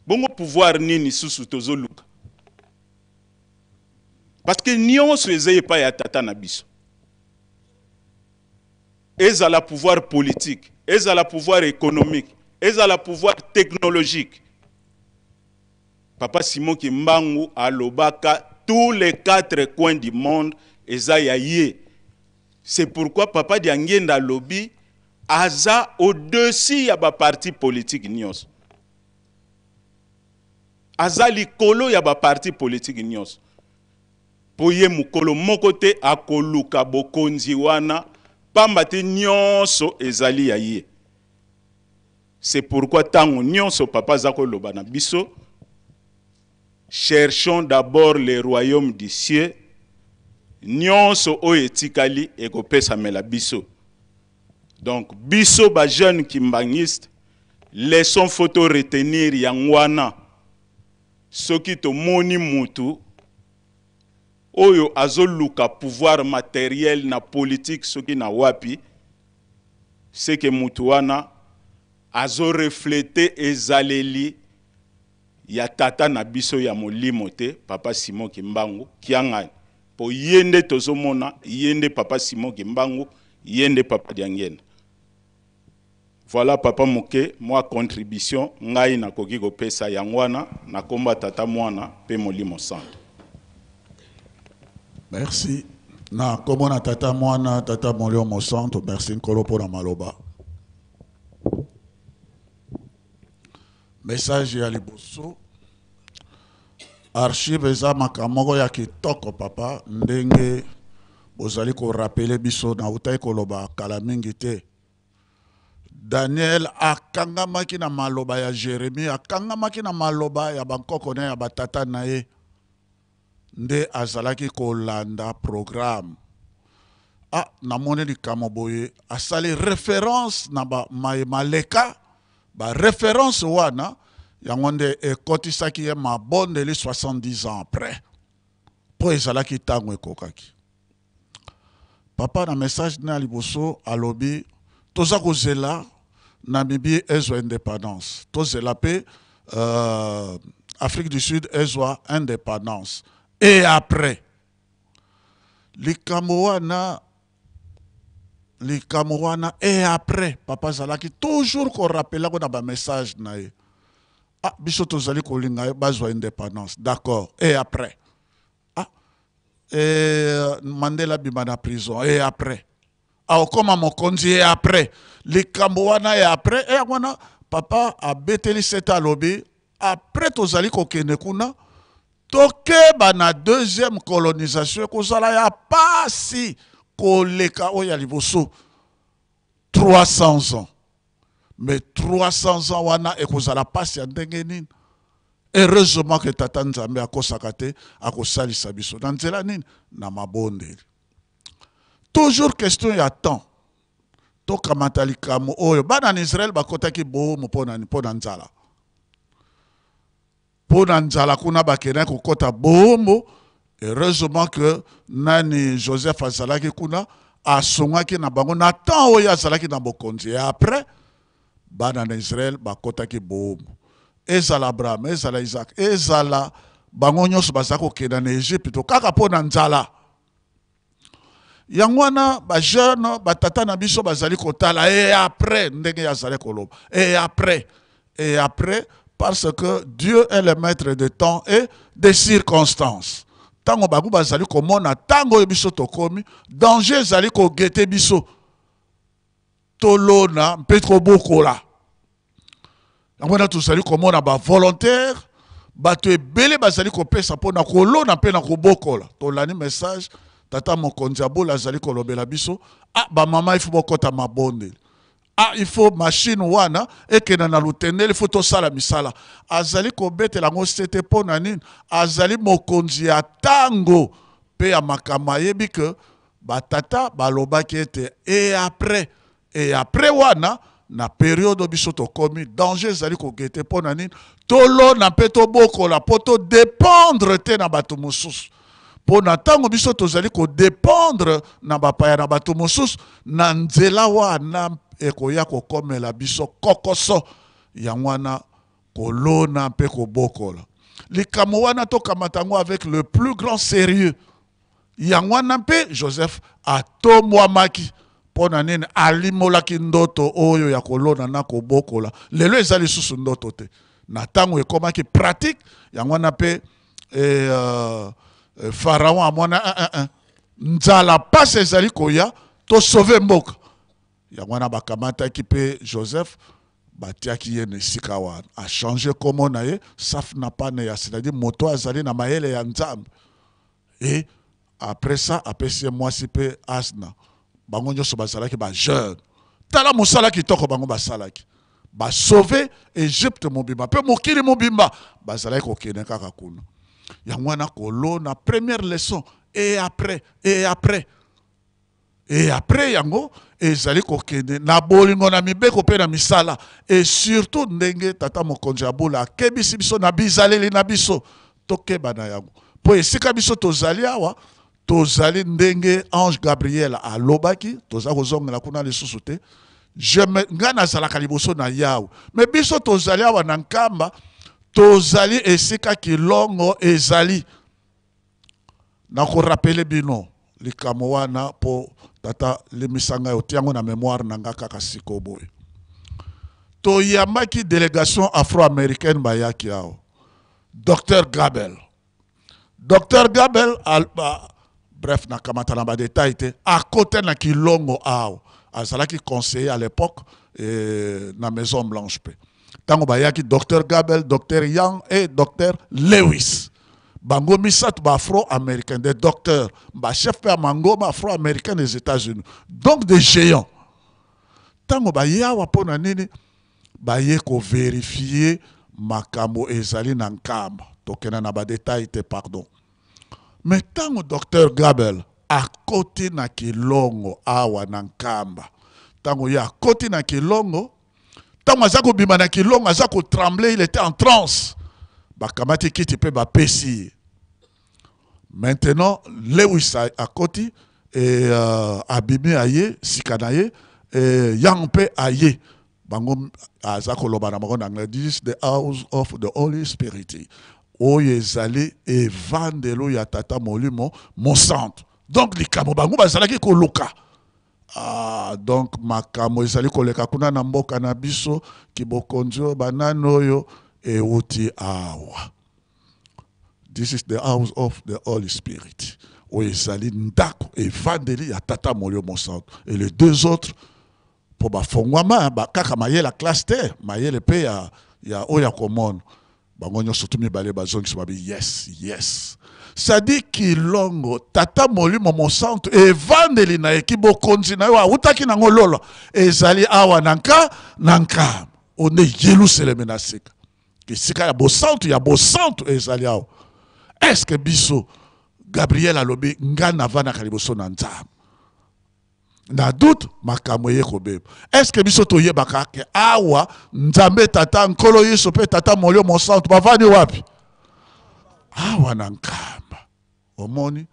S6: Bongo pouvoir nini susu tozoluka? Parce que nyonso eza epai ya tata na biso. Ezala pouvoir politique, ezala pouvoir économique, ezala pouvoir technologique. Papa Simon Kimbangu alobaka tous les quatre coins du monde eza ya ye. C'est pourquoi papa Diangienda alobi aza au-dessus ya ba parti politique nyonso. Aza likolo ya ba parti politique nyonso. Po ye mokolo moko te akoluka bokonzi wana, pamba te nyonso ezali ya ye. C'est pourquoi tango nyonso papa aza koloba na biso, cherchons d'abord le royaume du ciel, nyonso oyo etikali ekopesamela biso. Donc biso ba jeunes kimbanguistes, laissons photo retenir yango wana. Soki tomoni mutu oyo azoluka pouvoir matériel na politique soki na wapi, c'est que mutu wana azo refléter ezaleli ya tata na biso ya molimo te, papa Simon Kimbangu Kiangani. Po ye nde tozomona, ye nde papa Simon Kimbangu, ye nde papa Diangienda. Voilà papa moke, moi contribution ngai nakoki kopesa yango wana na komba tata mwana pe molimo santo.
S7: Merci. Na kombo na tata mwana, tata molimo santo, merci nkolo pona maloba. Message ya liboso, archive eza makambo moko ya kitoko papa, ndenge bozali ko rappeler biso na utaki koloba kala mingi te. Daniel akangamaki na maloba ya Jeremie, akangamaki na maloba ya bankoko na ya batata na ye, nde azalaki kolanda programme. Ah, namoni likambo boye, asali référence na ba maye maleka, ba référence wana yango nde ekotisaki ye mabondeli 70 ans après, po ezalaki ntango ekokaki. Papa na message na liboso alobi toza kozela Namibie ezwa indépendance, tozela mpe Afrique du Sud ezwa indépendance. Et après likambo wana, likambo wana, et après papa azalaki toujours korappeler yango na bamessage na ye. Ah, biso tozali kolinga bazwa indépendance, d'accord, et après? Ah, et Mandela bima na prison, et après akokoma mokonzi, et après? Likambo wana, et après, e yango wana papa abeteli sete, alobi après tozali kokende kuna, tokeba na deuxième colonisation ekozala ya pasi koleka oyo ya liboso. 300 ans, mais 300 ans wana ekozala pasi ya ndenge nini? Heureusement que Tata Nzambe akosaka te, akosalisa biso na nzela nini? Na mabondeli. Toujours question ya temps. Tokamata likambo oyo bana na Israele bakotaki bomo mpo na nzala, mpo na nzala kuna bakendaki kokɔta bombo. Heureusement que nani, Joseph azalaki kuna, asongaki na bango na temps oyo azalaki na bokonzi. Et après bana na Israele bakɔtaki bombo, ezala Abraham, ezala Isaac, ezala bango nyonso baza kokenda na Egypte kaka mpo na nzala. Yango wana bajeune, batata na biso bazali kotala et après, ndenge azali koloba et après, et après, parce que Dieu est le maître de temps et des circonstances. Ntango bango bazali komona ntango oyo biso tokomi, danger ezali koguetter biso, tolona mpe tobokola. Yango wana tozali komona bavolontaire, bato ebele bazali kopesa mpona kolona mpe na kobokola. Tolandi message tata mokonzi ya bola azali kolobela biso. Ah, bamama, il faut bokɔta mabondeli. Ah, il faut machine wana ekenda na Lutendele, il faut tosala misala. Azali kobetela yango sete mpo na nini? Azali mokonzi ya ntango mpe ya makambo. Ayebi ke batata balobaki ete et après, et après wana na période biso tokomi, danger ezali koguetter. Mpo na nini? Tolona mpe tobokola mpo todépendre te na bato mosusu, mpo na ntango biso tozali kodépendre na bapaya, na bato mosusu, na nzela wana ekoya kokomela biso kokoso. Yango wana kolona mpe kobokola, likambo wana tokamata yango avec le plus grand sérieux. Yango wana mpe Joseph atombwamaki. Mpo na nini? Alimolaki ndoto oyo ya kolona na kobokola. Lelo eza lisusu ndoto te, na ntango ekomaki pratique. Yango wana mpe Pharaon amona 1 nzala, pasi ezali koya, tosauver mboka. Yango wana bakamataki mpe Joseph, batiaki ye na esika wana, achanger kombo na ye Safna-Panea, c'est-à-dire moto azali na mayele ya Nzambe. Et après ça apesi ye mwasi mpe Asna. Bango nyonso bazalaki bajeune. Tala mosala kitoko bango basalaki, basauver Egypte mobimba mpe mokili mobimba. Bazalaki kokende kaka kuna. Yango wana kolona, première leçon, et après, et après, et après, yango ezali kokende na bolingo, na mibeko mpe na misala. Et surtout ndenge tata mokonzi ya bula akebisi biso na bizaleli na biso, tokeba na yango, mpo esika biso tozali awa, tozali ndenge ange Gabriel alobaki, toza kozongela kuna lisusu te. Ngai nazalaka liboso na Yawe. Mais biso tozali awa na Nkamba, tozali esika kilongo ezali. Nakorappeler bino likambo wana mpo tata limisa ngai, otia yango na mémoire na nga kaka sikoyo boye. Toyambaki délégation afro-américaine, bayaki awa, Dr Gabel. Dr Gabel al, ba, bref, nakamata na badétail te. Akota na Kilongo awa, azalaki conseiller à l'époque na Maison Blanche. Mpe ntango bayaki, Dr Gabel, Dr Young et Dr Lewis, bango misato baafro-américain, des docteurs, bachef mpe ya mangoma afro-américain des États-Unis, donc des géants. Ntango baye awa, mpo na nini? Baye kovérifier makambo ezali na Nkamba. Tokenda na badétail te, pardon. Mais ntango Dr Gabel akoti na Kilongo awa na Nkamba, ntango ye akoti na Kilongo, ntango aza kobima na Kilongo, aza kotrembler, il était en transe. Bakamati kiti mpe bapesi ye. Maintenant Lewis akoti e abimi, aye sika na ye, e Yang mpe aye. Bango aza koloba na bango na anglais, this is the house of the Holy Spirit. Oyo ezali evandelo ya Tata Molimo Mosantu. Donc likambo bango bazalaki koluka. Ah, donc makambo ezali koleka kuna na mboka na biso, kibokonzi oyo banani oyo euti awa. This is the house of the Holy Spirit. Oyo ezali ndako evandeli ya Tata Molimo Mosantu. Et les deux autres po bafongwama ba, kaka mayele ya classe te, mayele pe ya, ya oyo ya komona. Bango nyonso tu mibale bazongisi babi yes, yes. Sadi Kilongo, Tata Molimo Mosantu, evandeli na ye, kibokonzi na yo awutaki nango lola, ezali awa na nka na nkamba. Onde Yelusaleme na sika. Esika ya bosantu ya bosantu ezali awa. Est-ce que biso Gabriel alobi nga navandaka liboso na Nzambe? Na doute makambo eye kobeba. Est-ce que biso toyebaka ke awa Nzambe Tata, Nkolo Yesu pe Tata Molimo Mosantu bavandi wapi? Awa na Nkamba. Omoni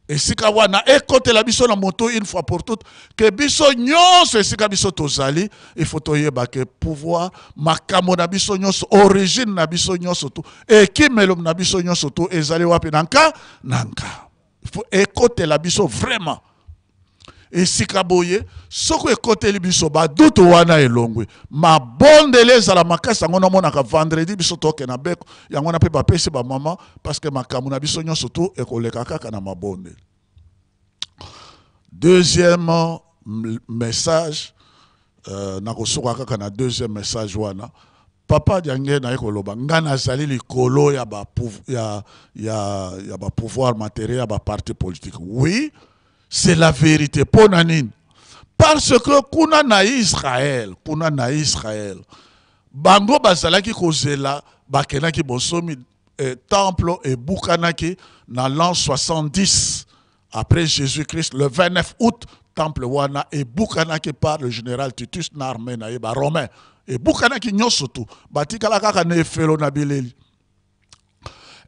S7: esika wana ekotela biso na moto une fois pour toutes ke biso nyonso esika biso tozali, il faut toyeba ke pouvoir makambo na biso nyonso, origine na biso nyonso tu, ekimelo na biso nyonso tu ezali wapi? Na nka na nka. Il faut ekotela biso vraiment esika boye. Soki ekoteli biso badutu wana elongwe, mabondeli ezala makasi. Yango namonaka vendredi biso toke na beko yango wana mpe bapesi bamama, parce que makambo na biso nyonso tu ekoleka kaka na mabondeli. Deuxième message, nakosuka kaka na deuxième message wana. Papa Diange naye koloba nga nazali likolo ya ba ya, ya, ya ba pouvoir matériel ya ba parti politique. Oui, c'est la vérité. Pona nini? Parce que kuna na Israël, kuna na Israël, bango bazalaki kozela, bakendaki bonsomi, temple ebukanaki na l'an 70 après Jésus-Christ, le 29 août, temple wana ebukanaki par le général Titus na armée na ye ba Romain. Ebukanaki nyonso tu, batikala kaka na efelo na bileli.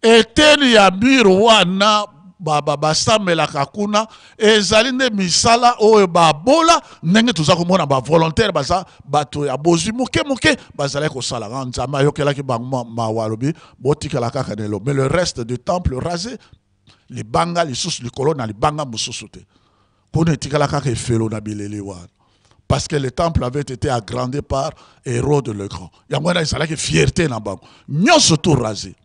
S7: Eteni ya mur wana basamelaka kuna ezali nde misala oyo babola, ndenge toza komona ba volontaire baza bato ya bozwi moke moke bazalaki kosala. Nga Nzambe ayokelaki bango mawa, alobi botikala kaka na elo, mais le reste du temple rasé, libanga lisusu likolo na libanga mosusu te, kuna etikala kaka efelo na bileli wana, parce que le temple avait été agrandi par Hérode le Grand. Yango wana ezalaki fierté na bango, nyonso tout rasé.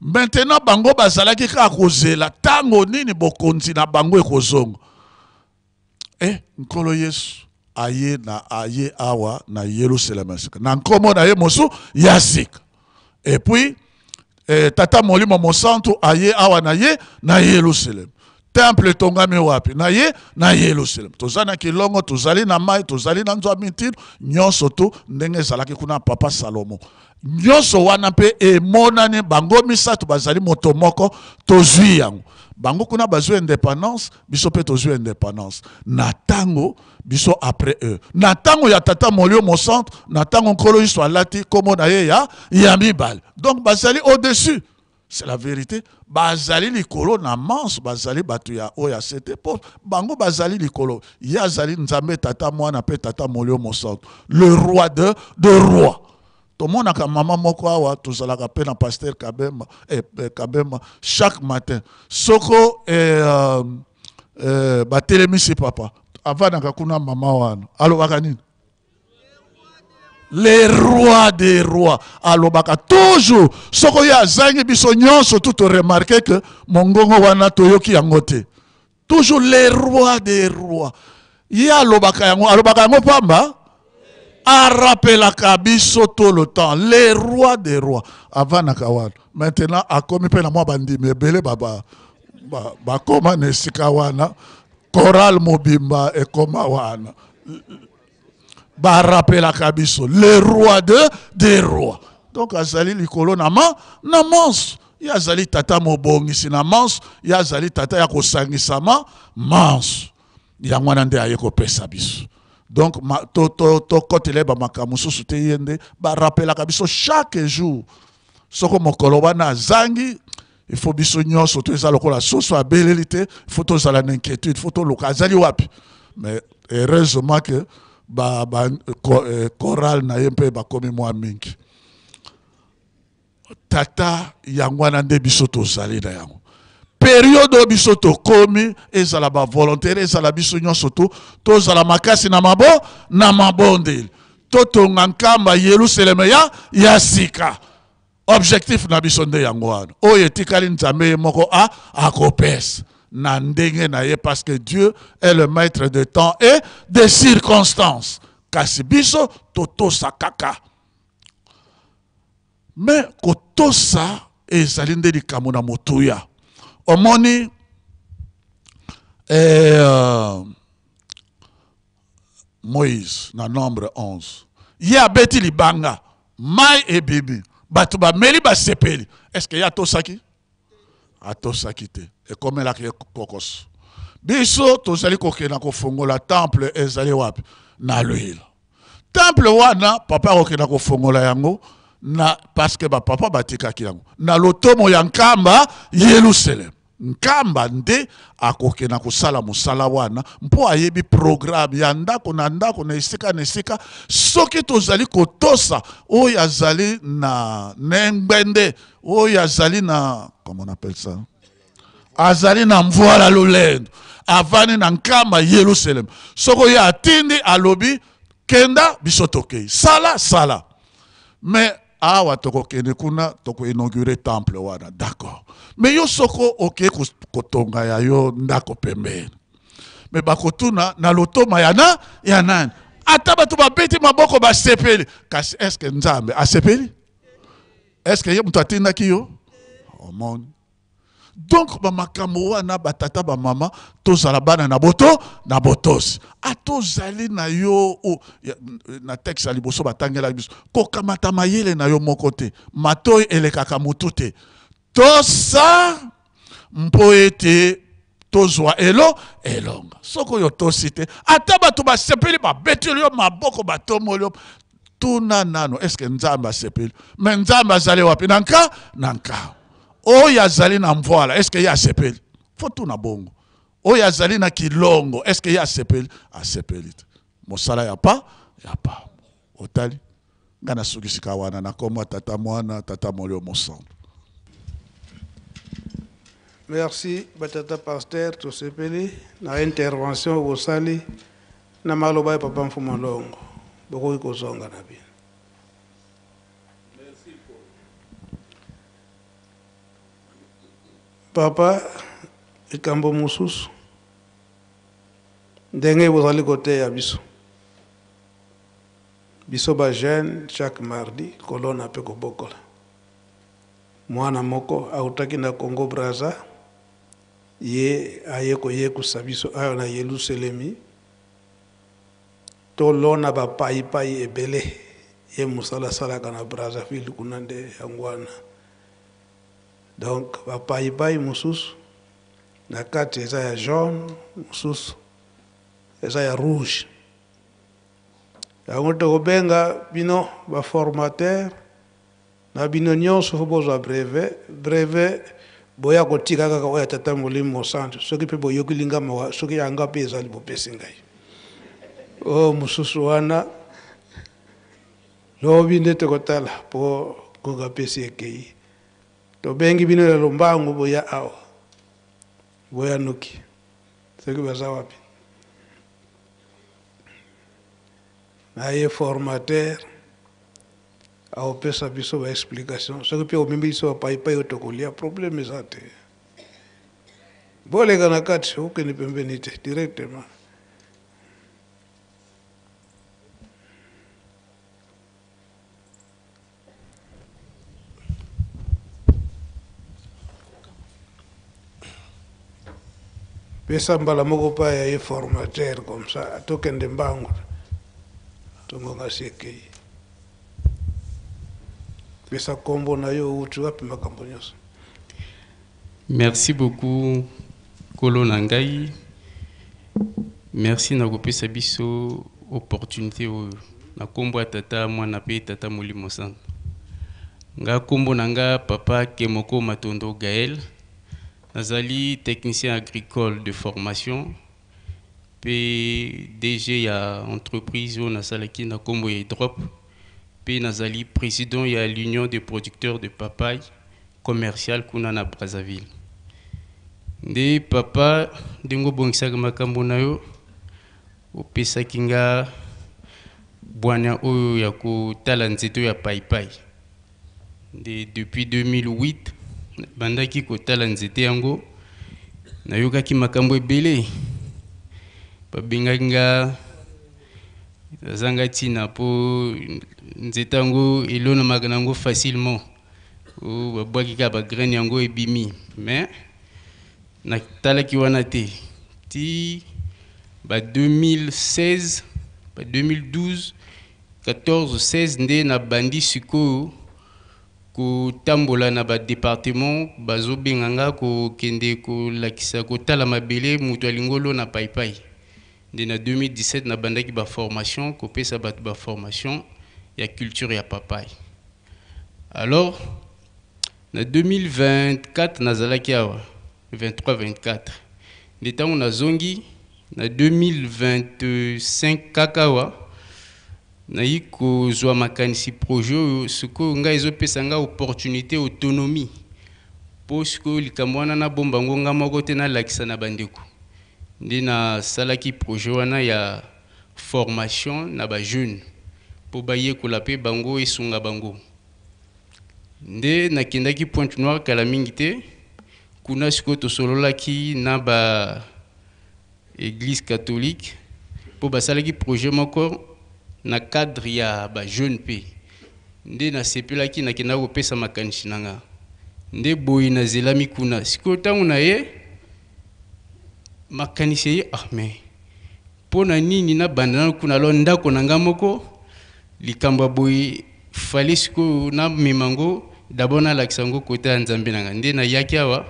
S7: Maintenant bango bazalaki kaka kozela tango nini bokonzi na bango ekozonga. Nkolo Yesu aye na aye awa na Yerusalem sika na nkombo na ye mosu ya sika. Et puis Tata Molimo Mosantu aye awa na ye na Yerusalem. Temple etongami wapi? Na ye na Yerusalem. Toza na kilongo, tozali na mai, tozali na nzwa mitino, nyonso tu ndenge ezalaki kuna Papa Salomo. Nyonso wana mpe emonani bango misato bazali moto moko, tozwi yango. Bango kuna bazwi indépendance, biso mpe tozwi indépendance. Na tango biso après eux. Na tango ya Tata Molimo Mosantu, na tango Nkolo Yesu alati kombo na ye ya mibale. Donc bazali au-dessus. C'est la vérité. Bazali likolo na manse, bazali batu ya oyo ya sete po bango bazali likolo. Ye azali Nzambe Tata Mwana pe Tata Molimo Mosantu, le roi de roi. Tomonaka mama moko awa, tozalaka pe na pasteur Kabemba, Kabemba chaque matin. Soko batelemisi papa, avanaka kuna mama wana. Alobaka nini? Les rois des rois. Alobaka toujours. Soko ya zangi biso nyonso tout remarquer que mongongo wana toyoki yango te. Toujours les rois des rois. Ye alobaka yango, alobaka yango pamba. Arapelaka biso tout le temps. Les rois des rois. Avanaka wana. Maintenant akomi pe na mwa bandimi ebele baba bakoma na esika wana. Chorale mobimba ekoma wana. Barapelaka biso le roi des rois. Donc azali likolo na ma na manso. Ye azali tata mobongisi na manso, ye azali tata ya kosangisama manso. Yango wana nde aye kopesa biso. Donc ma, to, to, to kotele ba makambo mosusu te, ye nde barapelaka biso chaque jour. Soko mokolo wana azangi, il faut biso nyonso to eza lokola soso abeleli te, il faut tozala na inquiétude, il faut toluka azali wapi. Mais heureusement que ba, ba ko, eh, chorale na ye mpe bakomi mwa mingi. Tata, yango wana nde biso tozali na yango. Periode oyo biso tokomi, ezala ba volontaire, ezala biso nyonso tu, tozala makasi na mabo, na mabondeli. Totonga nkamba Yelusaleme ya, ya sika. Objectif na biso nde yango wana. Oyo etikali Nzambe ye moko a, akopesa na ndenge na ye, parce que Dieu est le maître de temps et des circonstances. Kasi biso totosa kaka. Mais kotosa ezali nde likambo na motuya. Omoni, eh, Moïse na nombre 11, ye abeti libanga, mai ebimi, bato bameli basepeli. Est-ce que ye atosaki? Atosaki te, ekomelaki ye kokoso. Biso tozali kokenda kofongola temple, ezali wapi? Na Luila. Temple wana papa akokenda kofongola yango na, parce que ba papa batikaki yango na lotomo ya nkamba Yerusalem. Nkamba nde akokenda kosala mosala wana mpo ayebi programme ya ndako na ndako na esika na esika. Soki tozali kotosa oyo azali na nengwende, oyo azali na, comment on appelle ça, azali na mvwala lolendo, avandi na nkamba Yerusalem, soko ye atindi alobi kenda, biso tokei, sala sala. Mais awa tokokende kuna, toko inaugurer temple wana, d'accord. Mais yo soko okei kotonga ya yo ndako pembeni, mais bakotuna na lotoma ya na ya nani? Ata bato babeti maboko basepeli, kasi est-ce que Nzambe asepeli? Est-ce que ye moto atindaki yo? Omoni? Donc ba makambo wana, ba tata ba mama, tozala bana na boto na botosi. Ata ozali na yo o, ya, na texte ya liboso batangelaki biso, kokamata mayele na yo moko te, matoi elekaka motu te. Tosa mpo ete tozwa elo elonga. Soki oyo otosi te, ata bato basepeli, babeteli yo maboko, batomoli yo, tuna nano, est-ce que Nzambe asepeli? Mais Nzambe azali wapi? Na nka, na nka. Oyo azali na mvwala, est-ce que ye asepeli? Faut tuna bongo. Oyo azali na kilongo, est-ce que ye asepeli? Asepeli te. Mosala ya pa, ya pa. Otali? Nga nasukisi ka wana na kombo ya Tata Mwana, Tata Molimo Mosantu.
S2: Merci ba tata pasteur, tosepeli na intervention bosali na maloba ya papa Mfumu Longo. Bokoki kozonga na bino. Papa, likambo mosusu ndenge bozali koteya biso, biso ba jeune, chaque mardi kolona pe kobokola. Mwana moko autaki na Congo Brazza, ye aye koyekusa biso awa na Yeluselemi tolona ba payipayi ebele. Ye mosala asalaka na Brazzaville kuna nde yango wana. Donc ba payipayi mosusu na kati eza ya jaune, mosusu eza ya rouge. Yango tokobenga bino ba formateur na bino nyonso, fo bozwa brevet. Brevet boya kotika kaka oyo ya Tata Molimo Mosantu. Soki mpe boyokeli nga mawa, soki yanga mpe ezali, bopesi ngai oyo mosusu wana lobi nde tokotala, mpo ngonga apesi ekei. Tobengi bino na lombangu, boya awa, boya noki. Soki baza wapi na ye formateur aopesa biso ba explication. Soki mpe omemi biso bapaipai oyo tokolia, problème eza te. Boleka na kati, okende pembeni te, directement. Pesa mbala moko pa ya ye formateur, comme ça tokende mbangu, tongonga si ekei. Pesa kombo na yo, outi wapi, makambo nyonso.
S8: Merci beaucoup Kolo na ngai. Merci na kopesa biso opportunité oyo na kombo ya Tata Mwana pe Tata Molimo Santu. Nga kombo na nga Papa Kemoko Matondo Gaël. Nazali technicien agricole de formation. Mpe DG ya entreprise oyo nasalaki na nkombo ya Hydrop, mpe nazali président ya l'Union des producteurs de papaye commercial kuna na Brazzaville. Nde papa, ndenge obongisaka makambo na yo, opesaki nga bwania oyo ya kotala nzete oyo ya paipai. Nde depuis 2008 nabandaki kotala nzete yango, nayokaki makambo ebele, babengaki nga nazanga ntina mpo nzete yango elonamaka na yango facilement, babwaki kaka bagraine yango ebimi. Mais natalaki wana te ti ba 2016, ba 2012, 14, 16 nde nabandi sikoyo kotambola na badepartement, bazobenga nga kokende kolakisa, kotala mabele, moto alingi olona paipai. Nde na 2017 nabandaki baformation, kopesa bato baformation ya culture ya papai. Alors na 2024 nazalaki awa 23, 24, nde ntango nazongi na 2025 kaka awa, nayi kozwa makanisi projet oyo. Sikoyo ngai ezopesa ngai opportunité, autonomie, mpo sikoyo likambo wana nabomba yango nga moko te, nalakisa na bandeko. Nde nasalaki projet wana ya formation na bajeune mpo bayekola mpe bango, esunga bango. Nde nakendaki Pointe Noire kala mingi te. Kuna sikoyo tosololaki na ba église catholique mpo basalaki projet moko na cadre ya bajeune, mpe nde nasepelaki, nakendaki kopesa makanisi na nga. Nde boye nazelami kuna. Sikoyo ntango na ye makanisi eye, ah mais mpo na nini nabanda nano kuna? Alors ndako na nga moko, likambo ya boye fale sikoyo namema yango d'abord, nalakisa yango kota ya Nzambe na nga. Nde nayaki awa,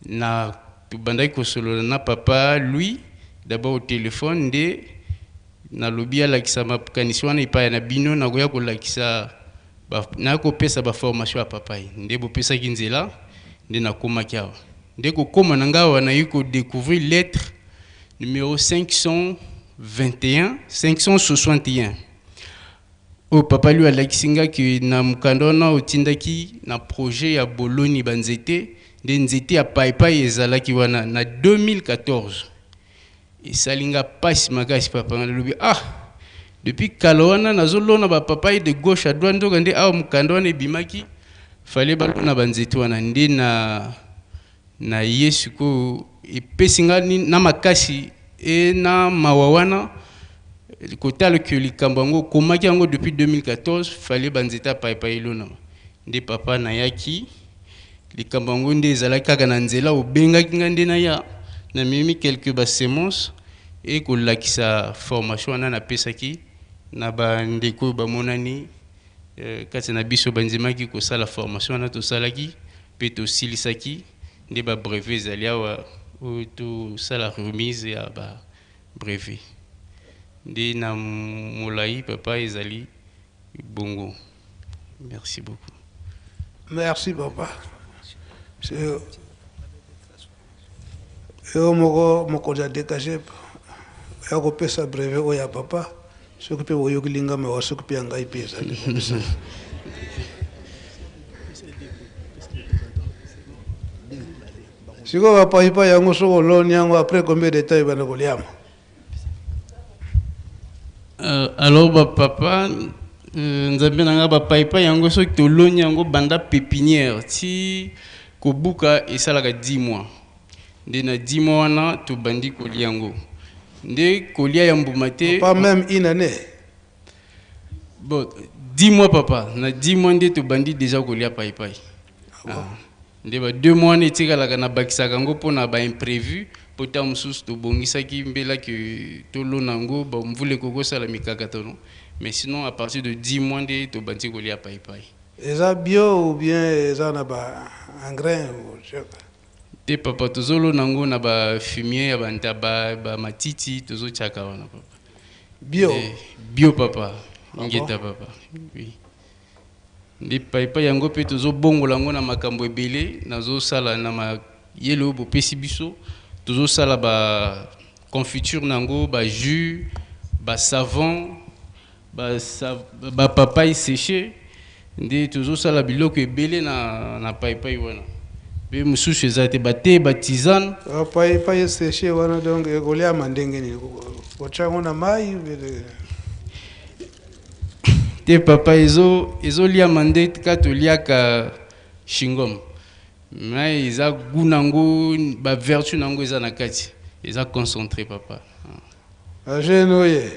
S8: na tobandaki kosolola na papa Louis d'abord au téléphone. Nde nalobi alakisa makanisi wana epai na bino, nakoya kolakisa, nakopesa baformation ya papai. Nde bopesaki nzela, nde nakomaki awa. Nde kokóma na ngai awa, nayi kodécouvrir lettre numéro 521, 561 oyo papa Louis alakisi nga ke na mokanda wana otindaki na projet ya boloni banzete, nde nzete ya paipai ezalaki wana na 2014. Esali nga mpasi makasi, papa. Nga nalobi: ah, depuis kala wana nazolona bapapai de gauche à droite, nzoka nde awa mokanda wana ebimaki, fale balona banzete wana. Nde na ye sikoyo epesi nga na makasi e na mawa wana kotala ke likambo yango okomaki yango depuis 2014, fale banzete ya paipai elonama. Nde papa, nayaki, likambo yango nde ezalaki kaka na nzela, obengaki nga, nde naya, namemi quelque basemence e kolakisa formation wana napesaki na bandeko oyo bamonani kati na biso bandimaki kosala formation wana. Tosalaki mpe tosilisaki, nde babrevet ezali awa oyo tosala remise ya babrevet. Nde na molai, papa, ezali bongo. Merci beaucoup.
S2: Merci papa. Yo moko mokonzi ya DKG ya kopesa brevet oyo ya papa, soki mpe boyoki lingama wa, soki mpe ya ngai mpe ezali. Sikoyo bapaipai yango, soki oloni yango, après combien de temps ebanda koliama?
S8: Alors bapapa, Nzambe na nga, bapaipai yango soki toloni yango, banda pépinière ti kobuka esalaka 10 mois. Nde na 10 mois wana tobandi kolia yango, nde kolia ya mbuma te.
S2: Pas même une année?
S8: Bon, 10 mois papa, na 10 mois nde tobandi déjà kolia paipai. Ah, bon? Ah. Nde ba 2 mois wana etikalaka, nabakisaka yango mpona baimprévu, mpo ntango mosusu tobongisaki mbela ke tolona yango, bamvula ekoki kosala mikakatano. Mais sinon à partir de 10 mois nde tobandi kolia paipai.
S2: Eza bio ou bien eza na ba engrais?
S8: Te papa, tozolona yango na bafumier ya bantaba, bamatiti tozotiaka wana papa.
S2: Bio?
S8: Bio papa. Ah, ingeta papa, oui. Nde paipai yango mpe tozobongola yango na makambo ebele. Nazosala na mayele oyo bopesi biso, tozosala ba Confiture na yango, ba jus, ba savon, ba ba papaye seche nde tozosala biloko ebele na na paipai wana mpe mosusu eza te ba thé, ba tisane.
S2: Ah, paipai seche wana donc ekoliama ndenge nini? Kotya yango na mai?
S8: Te papa, ezo ezoliama nde ka toliaka chingom, mais eza goût nango, ba vertu nango eza na kati, eza concentré papa.
S2: Jeune oye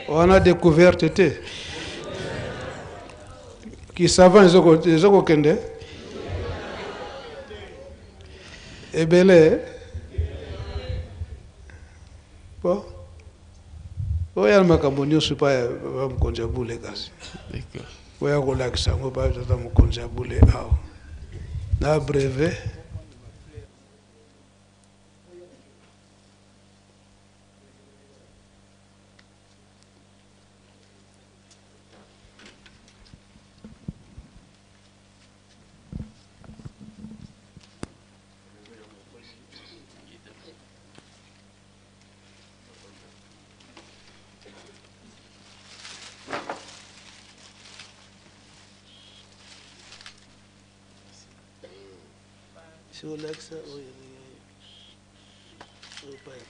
S2: wana découverte te kisavant ezo kokende ebele bon oyo ya makambo nyonso epai ya mokonzi ya bule, kasi oya kolakisa yango epai tata mokonzi ya bule awa na brevet. Olakisa oyo oyo pa ya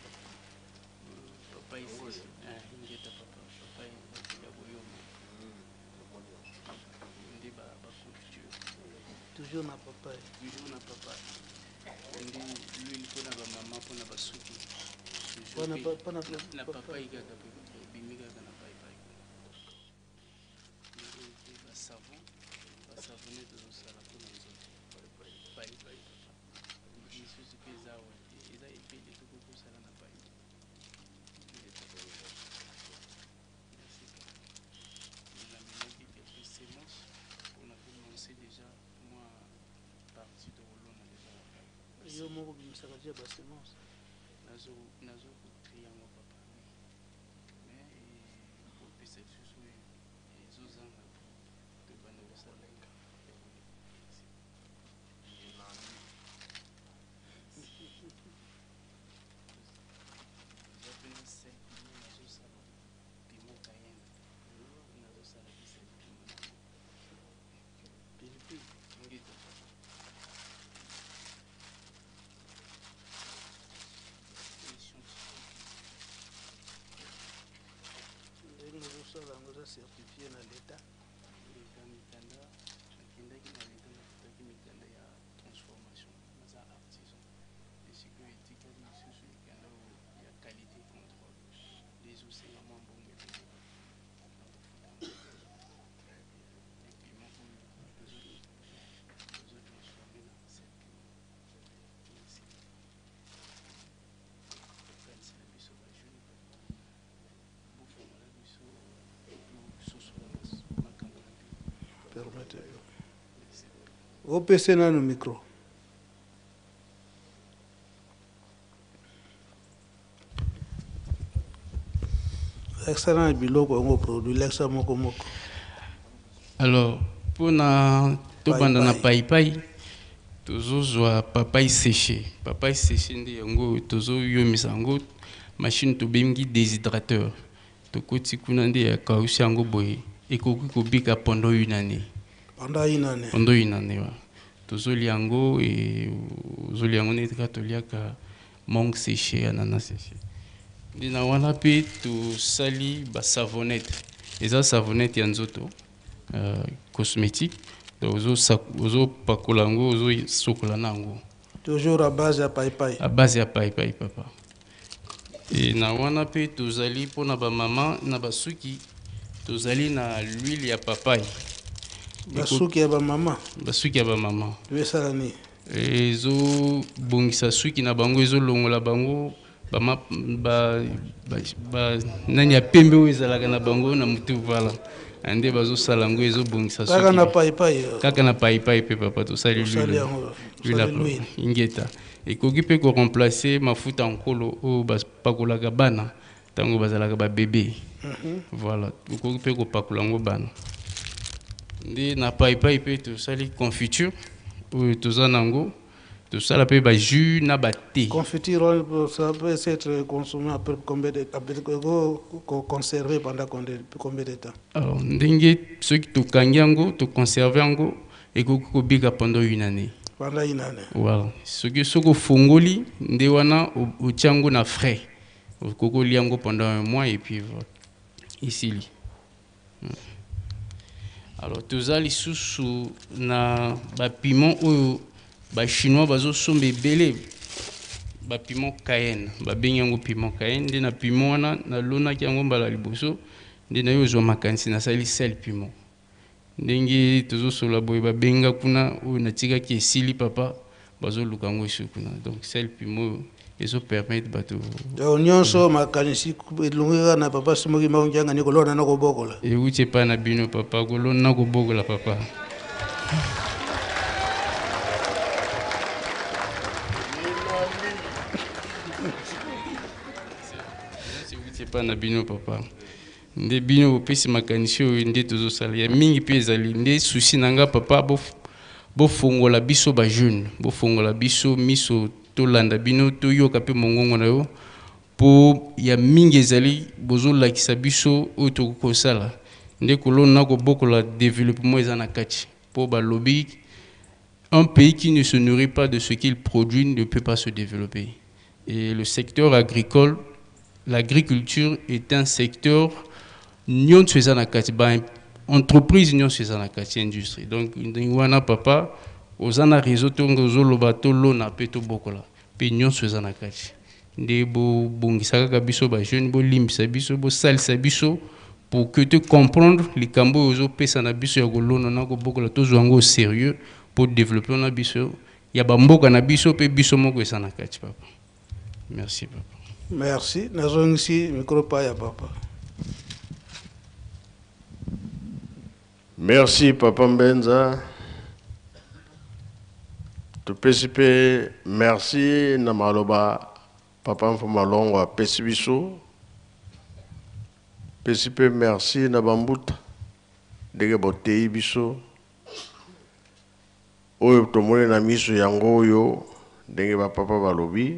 S8: papa ingeta papa, papa ya boyoma nde ba confiture.
S2: Toujours na papa.
S8: Toujours na papa nde l'huile mpona bamama, mpona basuki.
S2: Mpona
S8: na papai kaka ebimi kaka na paipai. Basavon, basavonnet tozosala mpona nzoto, paipai papa. Lisusu mpe eza awa te, eza ebele tokoki kosala na pai. Merci. Namemaki quelques semences mpona kolancer déjà mwa partie, tokolona déjà.
S2: Yo moko obimisaka déjà basemence?
S8: Nazo kocréer yango papa, mais kopesa lisusu ezozanga po tobanda kosala. Merci. Eza pena sel piment, nazosala piment cayenne, nazosala bisali piment.
S2: Pilipili.
S8: Ngeta papa. Scientifique.
S2: Ndenge ozosala yango eza certifié na leta?
S8: Leta, mikanda nakendaki na leta, nafutaki mikanda ya transformation, naza artisan. Esikoyo etikali lisusu mikanda oyo ya qualité contrôle nde ezosenga mwa mbongo ebele na kofuta. Piment oyo tozotransforme na sel piment. Merci. Okanisela biso bajeune papa, bofongola biso, tososola makambo na bino.
S2: Permettez, opese nano micro. Lakisa na biloko yango produit, lakisa moko moko.
S8: Alors mpona tobanda na paipai, tozozwa papai séché. Papai séché nde yango tozoyomisa yango, machine tobengi déshydrateur. Tokoti kuna nde ya kausi yango boye, ekoki kobika pendant une année.
S2: Pendant une année?
S8: Pendant une année wa. Tozolia yango e, ozolia yango neti kaka toliaka mangue séché, ananas séché. Nde na wana mpe tosali basavonnette, eza savonnette ya nzoto, cosmétique. Donc ozopakola yango, ozosokola na yango.
S2: Toujours à base ya paipai?
S8: À base ya paipai papa. E na wana mpe tozali mpona bamama na basuki, tozali na l'huile ya papai.
S2: Basuki ya bamama?
S8: Basuki ya bamama.
S2: Esala nini?
S8: Ezobongisa suki na bango, ezolongola bango bama, ba, nani ya pembe oyo ezalaka na bango na motu. Voilà, nde bazosala yango, ezobongisa.
S2: Kaka na paipai?
S8: Kaka na paipai mpe papa, tosali
S2: Tosali
S8: l'huile.
S2: yango.
S8: L'huile ya
S2: Tosali l'huile.
S8: Ingeta. Ekoki mpe koremplace mafuta nkolo oyo bapakolaka bana ntango bazalaka babebe. Voilà, okoki mpe kopakola yango bana. Nde na paipai mpe tosali confiture oyo toza nango. Tosala mpe ba jus na ba thé.
S2: Confiture oyo ça peut être consommé après combien de ko conserver pendant combien de temps?
S8: Alors ndenge soki tokangi yango to conserver yango ekoki kobika pendant une année.
S2: Pendant une année.
S8: Voilà. Soki soki ofongoli nde wana otia yango na frais. Okoki kolia yango pendant un mois et puis voilà. Esili. Alors toza lisusu na ba piment oyo ba chinois bazosomba ebele, ba piment cayenne, babengi yango piment cayenne. Nde na piment wana nalonaki yango mbala liboso, nde naye ozwa makanisi nasali sel piment. Ndenge tozosolola boye babenga kuna oyo natikaki esili papa, bazoluka yango esu kuna. Donc sel piment oyo ezo permettre bato.
S2: Donc nyonso makanisi elongi kaka na papa Simon Kimbangu Kiangani kolona na kobokola.
S8: Ewuti epai na bino papa, kolona na kobokola papa. Ewuti epai na bino papa. Nde bino bopesi makanisi oyo nde tozosala ya mingi mpe ezali nde souci na nga papa, bofongola biso ba jeune, bofongola biso miso, tolanda bino, toyoka mpe mongongo na yo, mpo ya mingi ezali bozolakisa biso oyo tokoki kosala. Nde kolona kobokola développement eza na kati, mpo balobi un pays qui ne se nourrit pas de ce qu'il produit ne peut pas se développer. Et le secteur agricole, l'agriculture est un secteur nyonso eza na kati, ba entreprise nyonso eza na kati, industrie. Donc ndenge wana papa oza na réseau to ozoloba tolona mpe tobokola mpe nyonso eza na kati. Nde bobongisa kaka biso ba jeune, bolimbisa biso, bosalisa biso pour que te comprendre likambo oyo ozopesa na biso ya kolona na kobokola, tozwa yango au sérieux pour développer na biso ya bamboka na biso mpe biso moko eza na kati papa. Merci papa.
S2: Merci. Nazongisi micro pa ya papa.
S1: Merci papa Mbenza. Topesi mpe merci na maloba papa Mfuma Longo apesi biso. Pesi mpe merci na bambuta ndenge boteyi biso. Oyo tomoni na miso yango oyo ndenge ba papa balobi,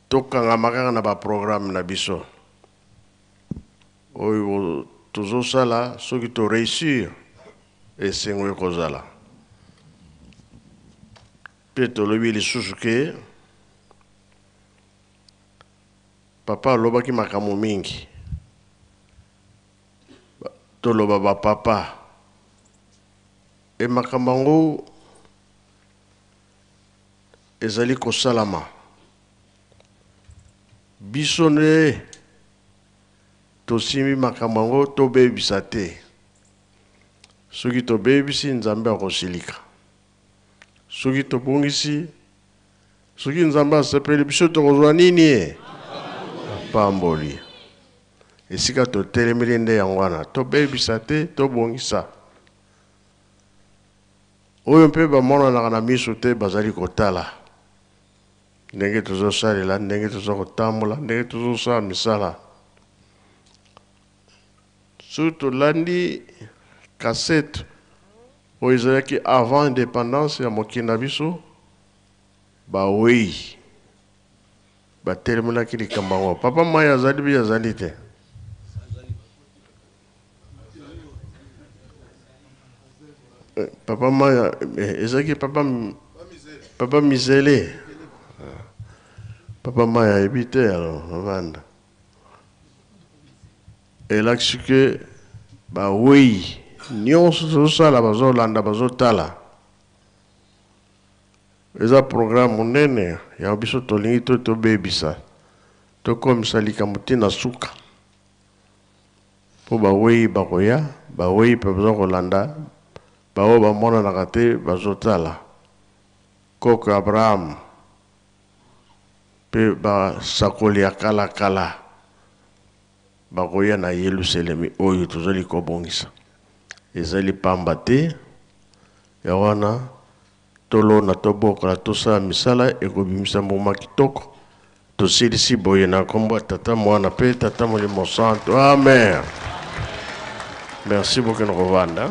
S1: tokangama kaka na ba programme na biso oyo tozosala. Soki to réussir, esengo ekozala. Mpe tolobi lisusu ke papa alobaki makambo mingi, toloba ba papa e makambo yango ezali kosalama. Biso nde tosimbi makambo yango, tobebisa te. Soki tobebisi, Nzambe akosilika. Soki tobongisi, soki Nzambe asepeli biso, tokozwa nini? Ye apamboli. Esika totelemeli nde yango wana, tobebisa te, tobongisa. Oyo mpe bamonanaka na miso te bazali kotala ndenge tozosalela, ndenge toza kotambola, ndenge tozosala misala. Soki tolandi cassette oyo ezalaki avant indépendance ya mokili na biso, bawei batelemelaki likambo yango. Papa Mai azali bi azali te. Papa Mai ezalaki papa Mizele. Papa Mai ayebi te, alors avanda. Elakisi ke bawei nyonso tozosala bazolanda, bazotala. Eza programme monene ya biso, tolingi to tobebisa, tokomisa likambo ntina suka, mpo bawei bakoya, bawei mpe baza kolanda, baoyo bamonanaka te bazotala. Koko Abraham mpe basakoli ya kalakala bakoya na Yelusalemi oyo tozali kobongisa. Ezali pamba te ya wana tolona, tobokola, tosala misala ekobimisa mbuma kitoko. Tosilisi boye na nkombo ya Tata, Mwana mpe Tata Molimo Santo. Amen. Merci beaucoup na kovanda.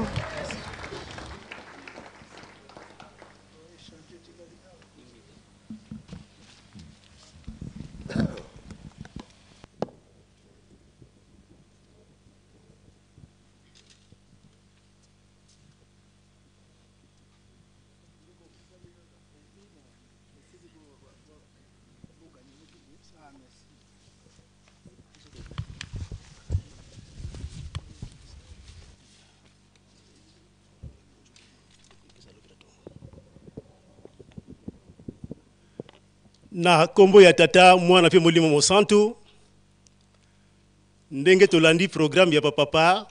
S9: Na nkombo ya Tata, Mwana mpe Molimo Mosantu, ndenge tolandi programme ya bapapa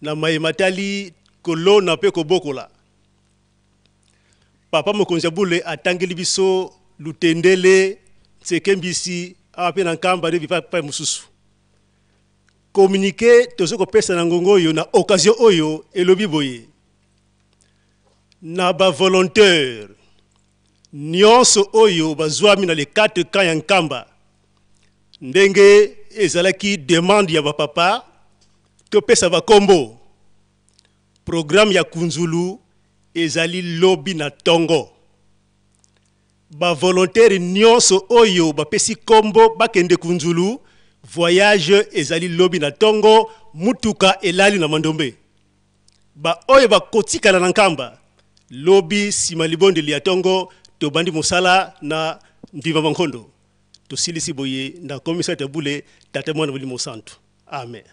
S9: na maye matali kolona mpe kobokola, Papa mokonzi ya bule atangeli biso Lutendele, Nseke Mbisi, awa mpe na Nkamba nde bipai mosusu. Communiqué tozo kopesa na ngongo oyo na occasion oyo elobi boye: na ba volontaires nionso oyo bazwami na les 4 camps ya Nkamba, ndenge ezalaki demande ya ba papa topesa ba kombo, programme ya Kunzulu ezali lobi na tongo. Ba volontaires nionso oyo bapesi kombo bakende Kunzulu, voyage ezali lobi na tongo, mutuka elali na Mandombe. Ba oyo bakotikala na Nkamba, lobi sima libondeli ya tongo tobandi mosala na Ndima Mankondo. Tosilisi boye na komisatu ya bule, Tata, Mwana, Molimo Santu. Amen.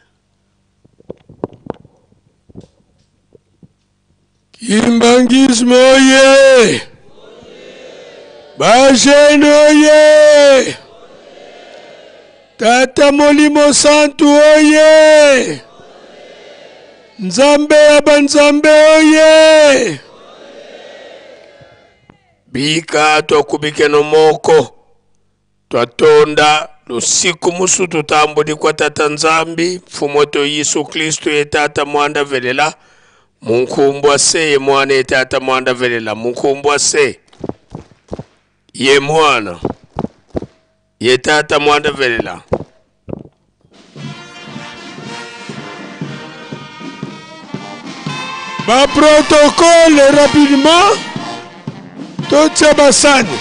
S10: Kimbanguisme oye! Ba jeune oye! Tata Molimo Santu oye! Nzambe ya ba nzambe oye! Bika twakubikeno moko Twatonda lusiku musu tutambudi kwa Tata Nzambi, Mfumu wetu Yesu Kristu ye Tata Mwanda velela, munkumbwa se ye Mwana ye Tata Mwanda velela, munkumbwa se ye Mwana ye Tata Mwanda velela.
S11: Ba protocole rapidement totia basani.